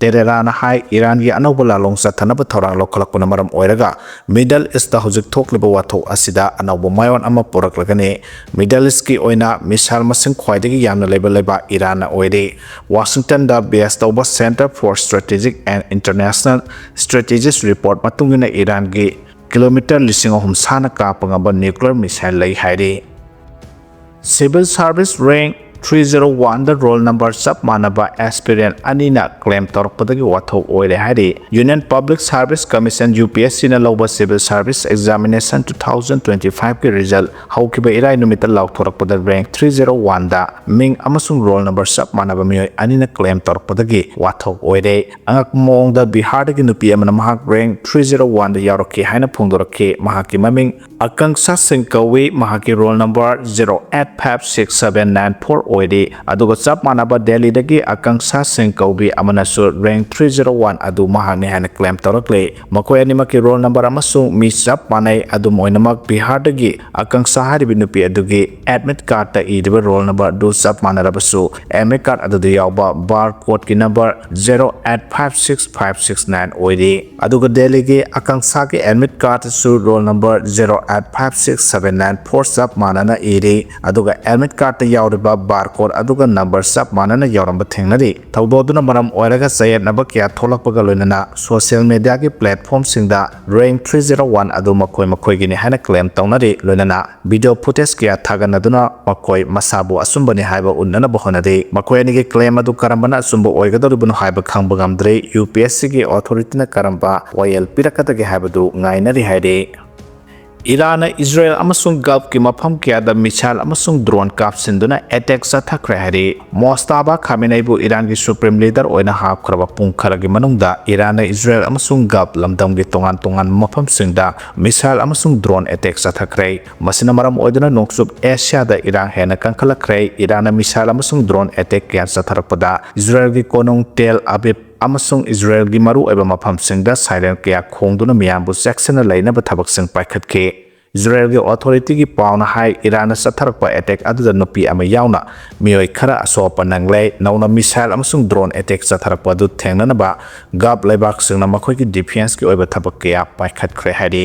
ꯇꯦꯔꯦꯔꯥꯅ ꯍꯥꯏ, ꯏꯔꯥꯟꯒꯤ ꯑꯅꯧꯕ ꯂꯥꯂꯣꯡ ꯆꯠꯊꯅꯕ ꯊꯧꯔꯥꯡ ꯂꯧꯈꯠꯂꯛꯄꯅ ꯃꯔꯝ ꯑꯣꯏꯔꯒ ꯃꯤꯗꯜ ꯏꯁꯇ ꯍꯧꯖꯤꯛ ꯊꯣꯛꯂꯤꯕ ꯋꯥꯊꯣꯛ ꯑꯁꯤꯗ ꯑꯅꯧꯕ ꯃꯥꯏꯑꯣꯟ ꯑꯃ ꯄꯨꯔꯛꯂꯒꯅꯤ꯫ ꯃꯤꯗꯜ ꯏꯁꯀꯤ ꯑꯣꯏꯅ ꯃꯤꯁꯥꯏꯜ ꯃꯁꯤꯡ ꯈ꯭ꯋꯥꯏꯗꯒꯤ ꯌꯥꯝꯅ ꯂꯩꯕ ꯂꯩꯕꯥꯛ ꯏꯔꯥꯟꯅ ꯑꯣꯏꯔꯤ꯫ ꯋꯥꯁꯤꯡꯇꯟꯗ ꯕꯦꯁ ꯇꯧꯕ Center for Strategic and International Strategies report ꯃꯇꯨꯡ ꯏꯟꯅ ꯏꯔꯥꯟꯒꯤ ꯀꯤꯂꯣꯃꯤꯇꯔ ꯂꯤꯁꯤꯡ ꯑꯍꯨꯝ ꯁꯥꯡꯅ ꯀꯥꯞꯄ ꯉꯝꯕ ꯅ꯭ꯌꯨꯀ꯭ꯂꯤꯌꯔ ꯃꯤꯁꯥꯏꯜ ꯂꯩ ꯍꯥꯏꯔꯤ꯫ Civil Service Rank three zero one ꯗ roll number ꯆꯞ ꯃꯥꯟꯅꯕ aspirant ꯑꯅꯤꯅ claim ꯇꯧꯔꯛꯄꯗꯒꯤ ꯋꯥꯊꯣꯛ ꯑꯣꯏꯔꯦ ꯍꯥꯏꯔꯤ꯫ Union Public Service Commission, U P S C ꯅ ꯂꯧꯕ Civil Service Examination two thousand twenty-five ꯀꯤ result ꯍꯧꯈꯤꯕ ꯏꯔꯥꯏ ꯅꯨꯃꯤꯠꯇ ꯂꯥꯎꯊꯣꯔꯛꯄꯗ rank three zero one ꯗ ꯃꯤꯡ ꯑꯃꯁꯨꯡ roll number ꯆꯞ ꯃꯥꯟꯅꯕ ꯃꯤꯑꯣꯏ ꯑꯅꯤꯅ claim ꯇꯧꯔꯛꯄꯗꯒꯤ ꯋꯥꯊꯣꯛ ꯑꯣꯏꯔꯦ꯫ ꯑꯉꯛꯄ ꯃꯑꯣꯡꯗ ꯕꯤꯍꯥꯔꯗꯒꯤ ꯅꯨꯄꯤ ꯑꯃꯅ ꯃꯍꯥꯛ rank three zero one ꯗ ꯌꯥꯎꯔꯛꯈꯤ ꯍꯥꯏꯅ ꯐꯣꯡꯗꯣꯔꯛꯈꯤ꯫ ꯃꯍꯥꯛꯀꯤ ꯃꯃꯤꯡ ꯑꯀꯪꯁꯥ ꯁꯤꯡ ꯀꯧꯏ꯫ ꯃꯍꯥꯛꯀꯤ roll number zero eight five six seven nine four ꯑꯣꯏꯔꯤ꯫ ꯑꯗꯨꯒ ꯆꯞ ꯃꯥꯟꯅꯕ ꯗꯦꯜꯂꯤꯗꯒꯤ ꯑꯀꯪꯁꯥ ꯁꯤꯡ ꯀꯧꯕꯤ ꯑꯃꯅꯁꯨ rank three zero one ꯑꯗꯨ ꯃꯍꯥꯛꯅꯤ ꯍꯥꯏꯅ claim ꯇꯧꯔꯛꯂꯤ꯫ ꯃꯈꯣꯏ ꯑꯅꯤꯃꯛꯀꯤ roll number ꯑꯃꯁꯨ ꯃꯤ ꯆꯞ ꯃꯥꯟꯅꯩ꯫ ꯑꯗꯨꯝ ꯑꯣꯏꯅꯃꯛ, ꯕꯤꯍꯥꯔꯗꯒꯤ ꯑꯀꯪꯁꯥ ꯍꯥꯏꯔꯤꯕ ꯅꯨꯄꯤ ꯑꯗꯨꯒꯤ admit cardꯇ ꯏꯔꯤꯕ roll number ꯑꯗꯨ ꯆꯞ ꯃꯥꯟꯅꯔꯕꯁꯨ, admit card ꯑꯗꯨꯗ ꯌꯥꯎꯕ bar codeꯀꯤ number zero eight five six five six nine ꯑꯣꯏꯔꯤ꯫ ꯑꯗꯨꯒ ꯗꯦꯜꯂꯤꯒꯤ ꯑꯀꯪꯁꯥꯒꯤ admit cardꯇꯁꯨ roll number zero eight five six seven nine four ꯆꯞ ꯃꯥꯟꯅꯅ ꯏꯔꯤ꯫ ꯑꯗꯨꯒ admit cardꯇ ꯌꯥꯎꯔꯤꯕ bar code ꯑꯗꯨꯒ number ꯆꯞ ꯃꯥꯟꯅꯅ ꯌꯥꯎꯔꯝꯕ ꯊꯦꯡꯅꯔꯤ꯫ ꯊꯧꯗꯣꯛ ꯑꯗꯨꯅ ꯃꯔꯝ ꯑꯣꯏꯔꯒ ꯆꯌꯦꯠꯅꯕ ꯀꯌꯥ ꯊꯣꯛꯂꯛꯄꯒ ꯂꯣꯏꯅꯅ social mediaꯒꯤ platformꯁꯤꯡꯗ rank three zero one ꯑꯗꯨ ꯃꯈꯣꯏ ꯃꯈꯣꯏꯒꯤꯅꯤ ꯍꯥꯏꯅ claim ꯇꯧꯅꯔꯤ꯫ ꯂꯣꯏꯅꯅ video footage ꯀꯌꯥ ꯊꯥꯒꯠꯅꯗꯨꯅ ꯃꯈꯣꯏ ꯃꯁꯥꯕꯨ ꯑꯆꯨꯝꯕꯅꯤ ꯍꯥꯏꯕ ꯎꯠꯅꯅꯕ ꯍꯣꯠꯅꯔꯤ꯫ ꯃꯈꯣꯏ ꯑꯅꯤꯒꯤ claim ꯑꯗꯨ ꯀꯔꯝꯕꯅ ꯑꯆꯨꯝꯕ ꯑꯣꯏꯒꯗꯧꯔꯤꯕꯅꯣ ꯍꯥꯏꯕ ꯈꯪꯕ ꯉꯝꯗ꯭ꯔꯤ꯫ UPSCꯒꯤ authorityꯅ ꯀꯔꯝꯕ ꯋꯥꯌꯦꯜ ꯄꯤꯔꯛꯀꯗꯒꯦ ꯍꯥꯏꯕꯗꯨ ꯉꯥꯏꯅꯔꯤ ꯍꯥꯏꯔꯤ꯫ ꯏꯔꯥꯟꯅ ꯏꯖꯔꯦꯜ ꯑꯃꯁꯨꯡ ꯒꯜꯐꯀꯤ ꯃꯐꯝ ꯀꯌꯥꯗ missile ꯑꯃꯁꯨꯡ drone ꯀꯥꯞꯁꯤꯟꯗꯨꯅ attack ꯆꯠꯊꯈ꯭ꯔꯦ ꯍꯥꯏꯔꯤ꯫ ꯃꯣꯁꯇꯥꯕꯥ ꯈꯥꯃꯦꯅꯩꯕꯨ ꯏꯔꯥꯟꯒꯤ supreme leader ꯑꯣꯏꯅ ꯍꯥꯞꯈ꯭ꯔꯕ ꯄꯨꯡ ꯈꯔꯒꯤ ꯃꯅꯨꯡꯗ ꯏꯔꯥꯟꯅ ꯏꯖꯔꯦꯜ ꯑꯃꯁꯨꯡ ꯒꯜꯐ ꯂꯝꯗꯝꯒꯤ ꯇꯣꯉꯥꯟ ꯇꯣꯉꯥꯟꯕ ꯃꯐꯝꯁꯤꯡꯗ missile ꯑꯃꯁꯨꯡ drone attack ꯆꯠꯊꯈ꯭ꯔꯦ꯫ ꯃꯁꯤꯅ ꯃꯔꯝ ꯑꯣꯏꯗꯨꯅ ꯅꯣꯡꯆꯨꯞ ꯑꯦꯁꯤꯌꯥꯗ ꯏꯔꯥꯡ ꯍꯦꯟꯅ ꯀꯟꯈꯠꯂꯛꯈ꯭ꯔꯦ꯫ ꯏꯔꯥꯟꯅ missile ꯑꯃꯁꯨꯡ drone attack ꯀꯌꯥ ꯆꯠꯊꯔꯛꯄꯗ ꯏꯖꯔꯦꯜꯒꯤ ꯀꯣꯅꯨꯡ ꯇꯦꯜ ꯑꯕꯤꯕ ꯑꯃꯁꯨꯡ ꯏꯖꯔꯦꯜꯒꯤ ꯃꯔꯨꯑꯣꯏꯕ ꯃꯐꯝꯁꯤꯡꯗ siren ꯀꯌꯥ ꯈꯣꯡꯗꯨꯅ ꯃꯤꯌꯥꯝꯕꯨ ꯆꯦꯛꯁꯤꯟꯅ ꯂꯩꯅꯕ ꯊꯕꯛꯁꯤꯡ ꯄꯥꯏꯈꯠꯈꯤ꯫ ꯏꯖꯔꯦꯜꯒꯤ authorityꯒꯤ ꯄꯥꯎꯅ ꯍꯥꯏ, ꯏꯔꯥꯟꯅ ꯆꯠꯊꯔꯛꯄ attack ꯑꯗꯨꯗ ꯅꯨꯄꯤ ꯑꯃ ꯌꯥꯎꯅ ꯃꯤꯑꯣꯏ ꯈꯔ ꯑꯁꯣꯛ ꯑꯄꯟ ꯅꯪꯂꯦ꯫ ꯅꯧꯅ missile ꯑꯃꯁꯨꯡ drone attack ꯆꯠꯊꯔꯛꯄ ꯑꯗꯨ ꯊꯦꯡꯅꯅꯕ ꯒꯜꯐ ꯂꯩꯕꯥꯛꯁꯤꯡꯅ ꯃꯈꯣꯏꯒꯤ defenceꯀꯤ ꯑꯣꯏꯕ ꯊꯕꯛ ꯀꯌꯥ ꯄꯥꯏꯈꯠꯈ꯭ꯔꯦ ꯍꯥꯏꯔꯤ꯫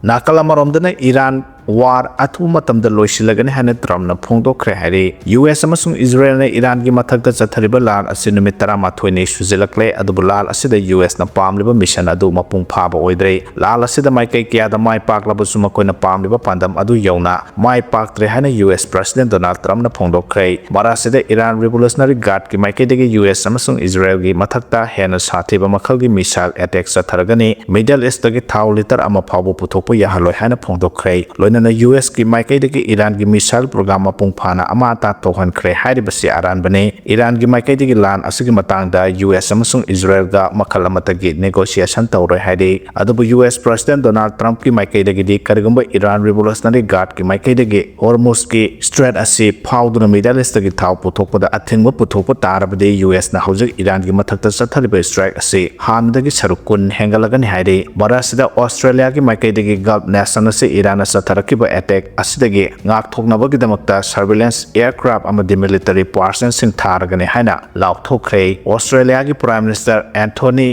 ꯅꯥꯀꯜ ꯑꯃꯔꯣꯝꯗꯅ ꯏꯔꯥꯟ ꯋꯥꯔ ꯑꯊꯨꯕ ꯃꯇꯝꯗ ꯂꯣꯏꯁꯤꯜꯂꯒꯅꯤ ꯍꯥꯏꯅ ꯇ꯭ꯔꯝꯞꯅ ꯐꯣꯡꯗꯣꯛꯈ꯭ꯔꯦ ꯍꯥꯏꯔꯤ꯫ ꯌꯨ ꯑꯦꯁ ꯑꯃꯁꯨꯡ ꯏꯖꯔꯦꯜꯅ ꯏꯔꯥꯟꯒꯤ ꯃꯊꯛꯇ ꯆꯠꯊꯔꯤꯕ ꯂꯥꯟ ꯑꯁꯤ ꯅꯨꯃꯤꯠ ꯇꯔꯥꯃꯥꯊꯣꯏꯅꯤ ꯁꯨꯖꯤꯜꯂꯛꯂꯦ, ꯑꯗꯨꯕꯨ ꯂꯥꯟ ꯑꯁꯤꯗ ꯌꯨ ꯑꯦꯁꯅ ꯄꯥꯝꯂꯤꯕ ꯃꯤꯁꯟ ꯑꯗꯨ ꯃꯄꯨꯡ ꯐꯥꯕ ꯑꯣꯏꯗ꯭ꯔꯦ꯫ ꯂꯥꯟ ꯑꯁꯤꯗ ꯃꯥꯏꯀꯩ ꯀꯌꯥꯗ ꯃꯥꯏ ꯄꯥꯛꯂꯕꯁꯨ ꯃꯈꯣꯏꯅ ꯄꯥꯝꯂꯤꯕ ꯄꯥꯟꯗꯝ ꯑꯗꯨ ꯌꯧꯅ ꯃꯥꯏ ꯄꯥꯛꯇ꯭ꯔꯦ ꯍꯥꯏꯅ ꯌꯨ ꯑꯦꯁ ꯄ꯭ꯔꯁꯤꯗꯦꯟ ꯗꯣꯅꯥꯜꯗ ꯇ꯭ꯔꯝꯞꯅ ꯐꯣꯡꯗꯣꯛꯈ꯭ꯔꯦ꯫ ꯃꯔꯛ ꯑꯁꯤꯗ ꯏꯔꯥꯟ ꯔꯤꯚꯣꯂꯨꯁꯅꯔꯤ ꯒꯥꯔꯗꯀꯤ ꯃꯥꯏꯀꯩꯗꯒꯤ ꯌꯨ ꯑꯦꯁ ꯑꯃꯁꯨꯡ ꯏꯖꯔꯦꯜꯒꯤ ꯃꯊꯛꯇ ꯍꯦꯟꯅ ꯁꯥꯊꯤꯕ ꯃꯈꯜꯒꯤ ꯃꯤꯁꯥꯏꯜ ꯑꯦꯇꯦꯛ ꯆꯠꯊꯔꯒꯅꯤ꯫ ꯃꯤꯗꯜ ꯏꯁꯇꯒꯤ ꯊꯥꯎ ꯂꯤꯇꯔ ꯑꯃ ꯐꯥꯎꯕ ꯄꯨꯊꯣꯛꯄ ꯌꯥꯍꯜꯂꯣꯏ ꯍꯥꯏꯅ ꯐꯣꯡꯗꯣꯛꯈ꯭ꯔꯦ꯫ ꯂꯣꯏꯅꯅ ꯌꯨ ꯑꯦꯁꯀꯤ ꯃꯥꯏꯀꯩꯗꯒꯤ ꯏꯔꯥꯟꯒꯤ ꯃꯤꯁꯥꯏꯜ ꯄ꯭ꯔꯣꯒ꯭ꯔꯥꯝ ꯃꯄꯨꯡ ꯐꯥꯅ ꯑꯃꯥꯡ ꯑꯇꯥ ꯊꯣꯛꯍꯟꯈ꯭ꯔꯦ ꯍꯥꯏꯔꯤꯕꯁꯤ ꯑꯔꯥꯟꯕꯅꯤ꯫ ꯏꯔꯥꯟꯒꯤ ꯃꯥꯏꯀꯩꯗꯒꯤ ꯂꯥꯟ ꯑꯁꯤꯒꯤ ꯃꯇꯥꯡꯗ ꯌꯨ ꯑꯦꯁ ꯑꯃꯁꯨꯡ ꯏꯖꯔꯦꯜꯒ ꯃꯈꯜ ꯑꯃꯠꯇꯒꯤ ꯅꯦꯒꯣꯁꯤꯌꯦꯁꯟ ꯇꯧꯔꯣꯏ ꯍꯥꯏꯔꯤ꯫ ꯑꯗꯨꯕꯨ ꯌꯨ ꯑꯦꯁ ꯄ꯭ꯔꯁꯤꯗꯦꯟ ꯗꯣꯅꯥꯜꯗ ꯇ꯭ꯔꯝꯞꯀꯤ ꯃꯥꯏꯀꯩꯗꯒꯤꯗꯤ ꯀꯔꯤꯒꯨꯝꯕ ꯏꯔꯥꯟ ꯔꯤꯚꯣꯂꯨꯁꯅꯔꯤ ꯒꯥꯔꯗꯀꯤ ꯃꯥꯏꯀꯩꯗꯒꯤ ꯍꯣꯔꯃꯨꯁꯀꯤ ꯁ꯭ꯇ꯭ꯔꯦꯠ ꯑꯁꯤ ꯐꯥꯎꯗꯨꯅ ꯃꯤꯗꯜ ꯏꯁꯇꯒꯤ ꯊꯥꯎ ꯄꯨꯊꯣꯛꯄꯗ ꯑꯊꯤꯡꯕ ꯄꯨꯊꯣꯛꯄ ꯇꯥꯔꯕꯗꯤ ꯌꯨ ꯑꯦꯁꯅ ꯍꯧꯖꯤꯛ ꯏꯔꯥꯟꯒꯤ ꯃꯊꯛꯇ ꯆꯠꯊꯔꯤꯕ ꯁ꯭ꯇ꯭ꯔꯥꯏꯛ ꯑꯁꯤ ꯍꯥꯟꯅꯗꯒꯤ ꯁꯔꯨꯛ ꯀꯨꯟ ꯍꯦꯟꯒꯠꯂꯒꯅꯤ ꯍꯥꯏꯔꯤ꯫ ꯃꯔꯛ ꯑꯁꯤꯗ ꯑꯣꯁꯇ꯭ꯔꯦꯂꯤꯌꯥꯒꯤ ꯃꯥꯏꯀꯩꯗꯒꯤ ꯒꯜꯐ ꯅꯦꯁꯟ ꯑꯁꯤ ꯏꯔꯥꯟꯅ ꯆꯠꯊꯔꯛꯈꯤꯕ ꯑꯦꯇꯦꯛ ꯑꯁꯤꯗꯒꯤ ꯉꯥꯛꯊꯣꯛꯅꯕꯒꯤꯗꯃꯛꯇ ꯁꯔꯚꯤꯂꯦꯟꯁ ꯑꯦꯌꯔꯀ꯭ꯔꯥꯐ ꯑꯃꯗꯤ ꯃꯤꯂꯤꯇꯔꯤ ꯄꯥꯔꯁꯟꯁꯤꯡ ꯊꯥꯔꯒꯅꯤ ꯍꯥꯏꯅ ꯂꯥꯎꯊꯣꯛꯈ꯭ꯔꯦ꯫ ꯑꯣꯁꯇ꯭ꯔꯦꯂꯤꯌꯥꯒꯤ ꯄ꯭ꯔꯥꯏꯝ ꯃꯤꯅꯤꯁꯇꯔ ꯑꯦꯟꯊꯣꯅꯤ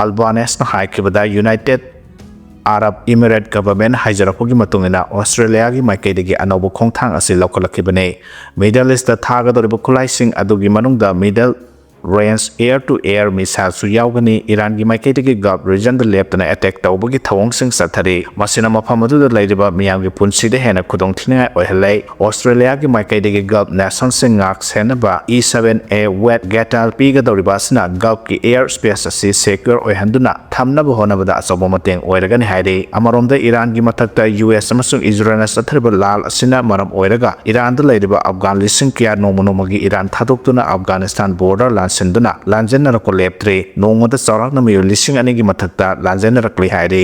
ꯑꯜꯕꯥꯅꯦꯁꯅ ꯍꯥꯏꯈꯤꯕꯗ ꯌꯨꯅꯥꯏꯇꯦꯗ ꯑꯔꯕ ꯏꯃꯤꯔꯦꯠ ꯒꯚꯔꯟꯃꯦꯟꯠ ꯍꯥꯏꯖꯔꯛꯄꯒꯤ ꯃꯇꯨꯡ ꯏꯟꯅ ꯑꯣꯁꯇ꯭ꯔꯦꯂꯤꯌꯥꯒꯤ ꯃꯥꯏꯀꯩꯗꯒꯤ ꯑꯅꯧꯕ ꯈꯣꯡꯊꯥꯡ ꯑꯁꯤ ꯂꯧꯈꯠꯂꯛꯈꯤꯕꯅꯤ꯫ ꯃꯤꯗꯜ ꯏꯁꯇ ꯊꯥꯒꯗꯧꯔꯤꯕ ꯈꯨꯠꯂꯥꯏꯁꯤꯡ ꯑꯗꯨꯒꯤ ꯃꯅꯨꯡꯗ middle range air to air ꯃꯤꯁꯥꯏꯜꯁꯨ ꯌꯥꯎꯒꯅꯤ꯫ ꯏꯔꯥꯟꯒꯤ ꯃꯥꯏꯀꯩꯗꯒꯤ ꯒꯜꯐ ꯔꯤꯖꯟꯗ ꯂꯦꯞꯇꯅ ꯑꯦꯇꯦꯛ ꯇꯧꯕꯒꯤ ꯊꯧꯑꯣꯡꯁꯤꯡ ꯆꯠꯊꯔꯤ꯫ ꯃꯁꯤꯅ ꯃꯐꯝ ꯑꯗꯨꯗ ꯂꯩꯔꯤꯕ ꯃꯤꯌꯥꯝꯒꯤ ꯄꯨꯟꯁꯤꯗ ꯍꯦꯟꯅ ꯈꯨꯗꯣꯡꯊꯤꯅꯤꯡꯉꯥꯏ ꯑꯣꯏꯍꯜꯂꯦ꯫ ꯑꯣꯁꯇ꯭ꯔꯦꯂꯤꯌꯥꯒꯤ ꯃꯥꯏꯀꯩꯗꯒꯤ ꯒꯜꯐ ꯅꯦꯁꯟꯁꯤꯡ ꯉꯥꯛ ꯁꯦꯟꯅꯕ ꯏ ꯁꯚꯦꯟ ꯑꯦ ꯋꯦꯠ ꯒꯦꯇꯥꯜ ꯄꯤꯒꯗꯧꯔꯤꯕ ꯑꯁꯤꯅ ꯒꯜꯐꯀꯤ ꯑꯦꯌꯔ ꯁ꯭ꯄꯦꯁ ꯑꯁꯤ ꯁꯦꯀ꯭ꯌꯣꯔ ꯑꯣꯏꯍꯟꯗꯨꯅ ꯊꯝꯅꯕ ꯍꯣꯠꯅꯕꯗ ꯑꯆꯧꯕ ꯃꯇꯦꯡ ꯑꯣꯏꯔꯒꯅꯤ ꯍꯥꯏꯔꯤ꯫ ꯑꯃꯔꯣꯝꯗ ꯏꯔꯥꯟꯒꯤ ꯃꯊꯛꯇ ꯌꯨ ꯑꯦꯁ ꯑꯃꯁꯨꯡ ꯏꯖꯔꯦꯜꯅ ꯆꯠꯊꯔꯤꯕ ꯂꯥꯜ ꯑꯁꯤꯅ ꯃꯔꯝ ꯑꯣꯏꯔꯒ ꯏꯔꯥꯟꯗ ꯂꯩꯔꯤꯕ ꯑꯐꯒꯥꯟ ꯂꯤꯁꯤꯡ ꯀꯌꯥ ꯅꯣꯡꯃ ꯅꯣꯡꯃꯒꯤ ꯏꯔꯥꯟ ꯊꯥꯗꯣꯛꯇꯨꯅ ꯑꯐꯒꯥꯅꯤꯁꯇꯥꯟ ꯕꯣꯔꯗꯔ ꯂꯥꯟꯁꯤꯟꯗꯨꯅ ꯂꯥꯟꯖꯦꯟꯅꯔꯛꯄ ꯂꯦꯞꯇ꯭ꯔꯤ꯫ ꯅꯣꯡꯃꯗ ꯆꯥꯎꯔꯥꯛꯅ ꯃꯤꯑꯣꯏ ꯂꯤꯁꯤꯡ ꯑꯅꯤꯒꯤ ꯃꯊꯛꯇ ꯂꯥꯟꯖꯦꯟꯅꯔꯛꯂꯤ ꯍꯥꯏꯔꯤ꯫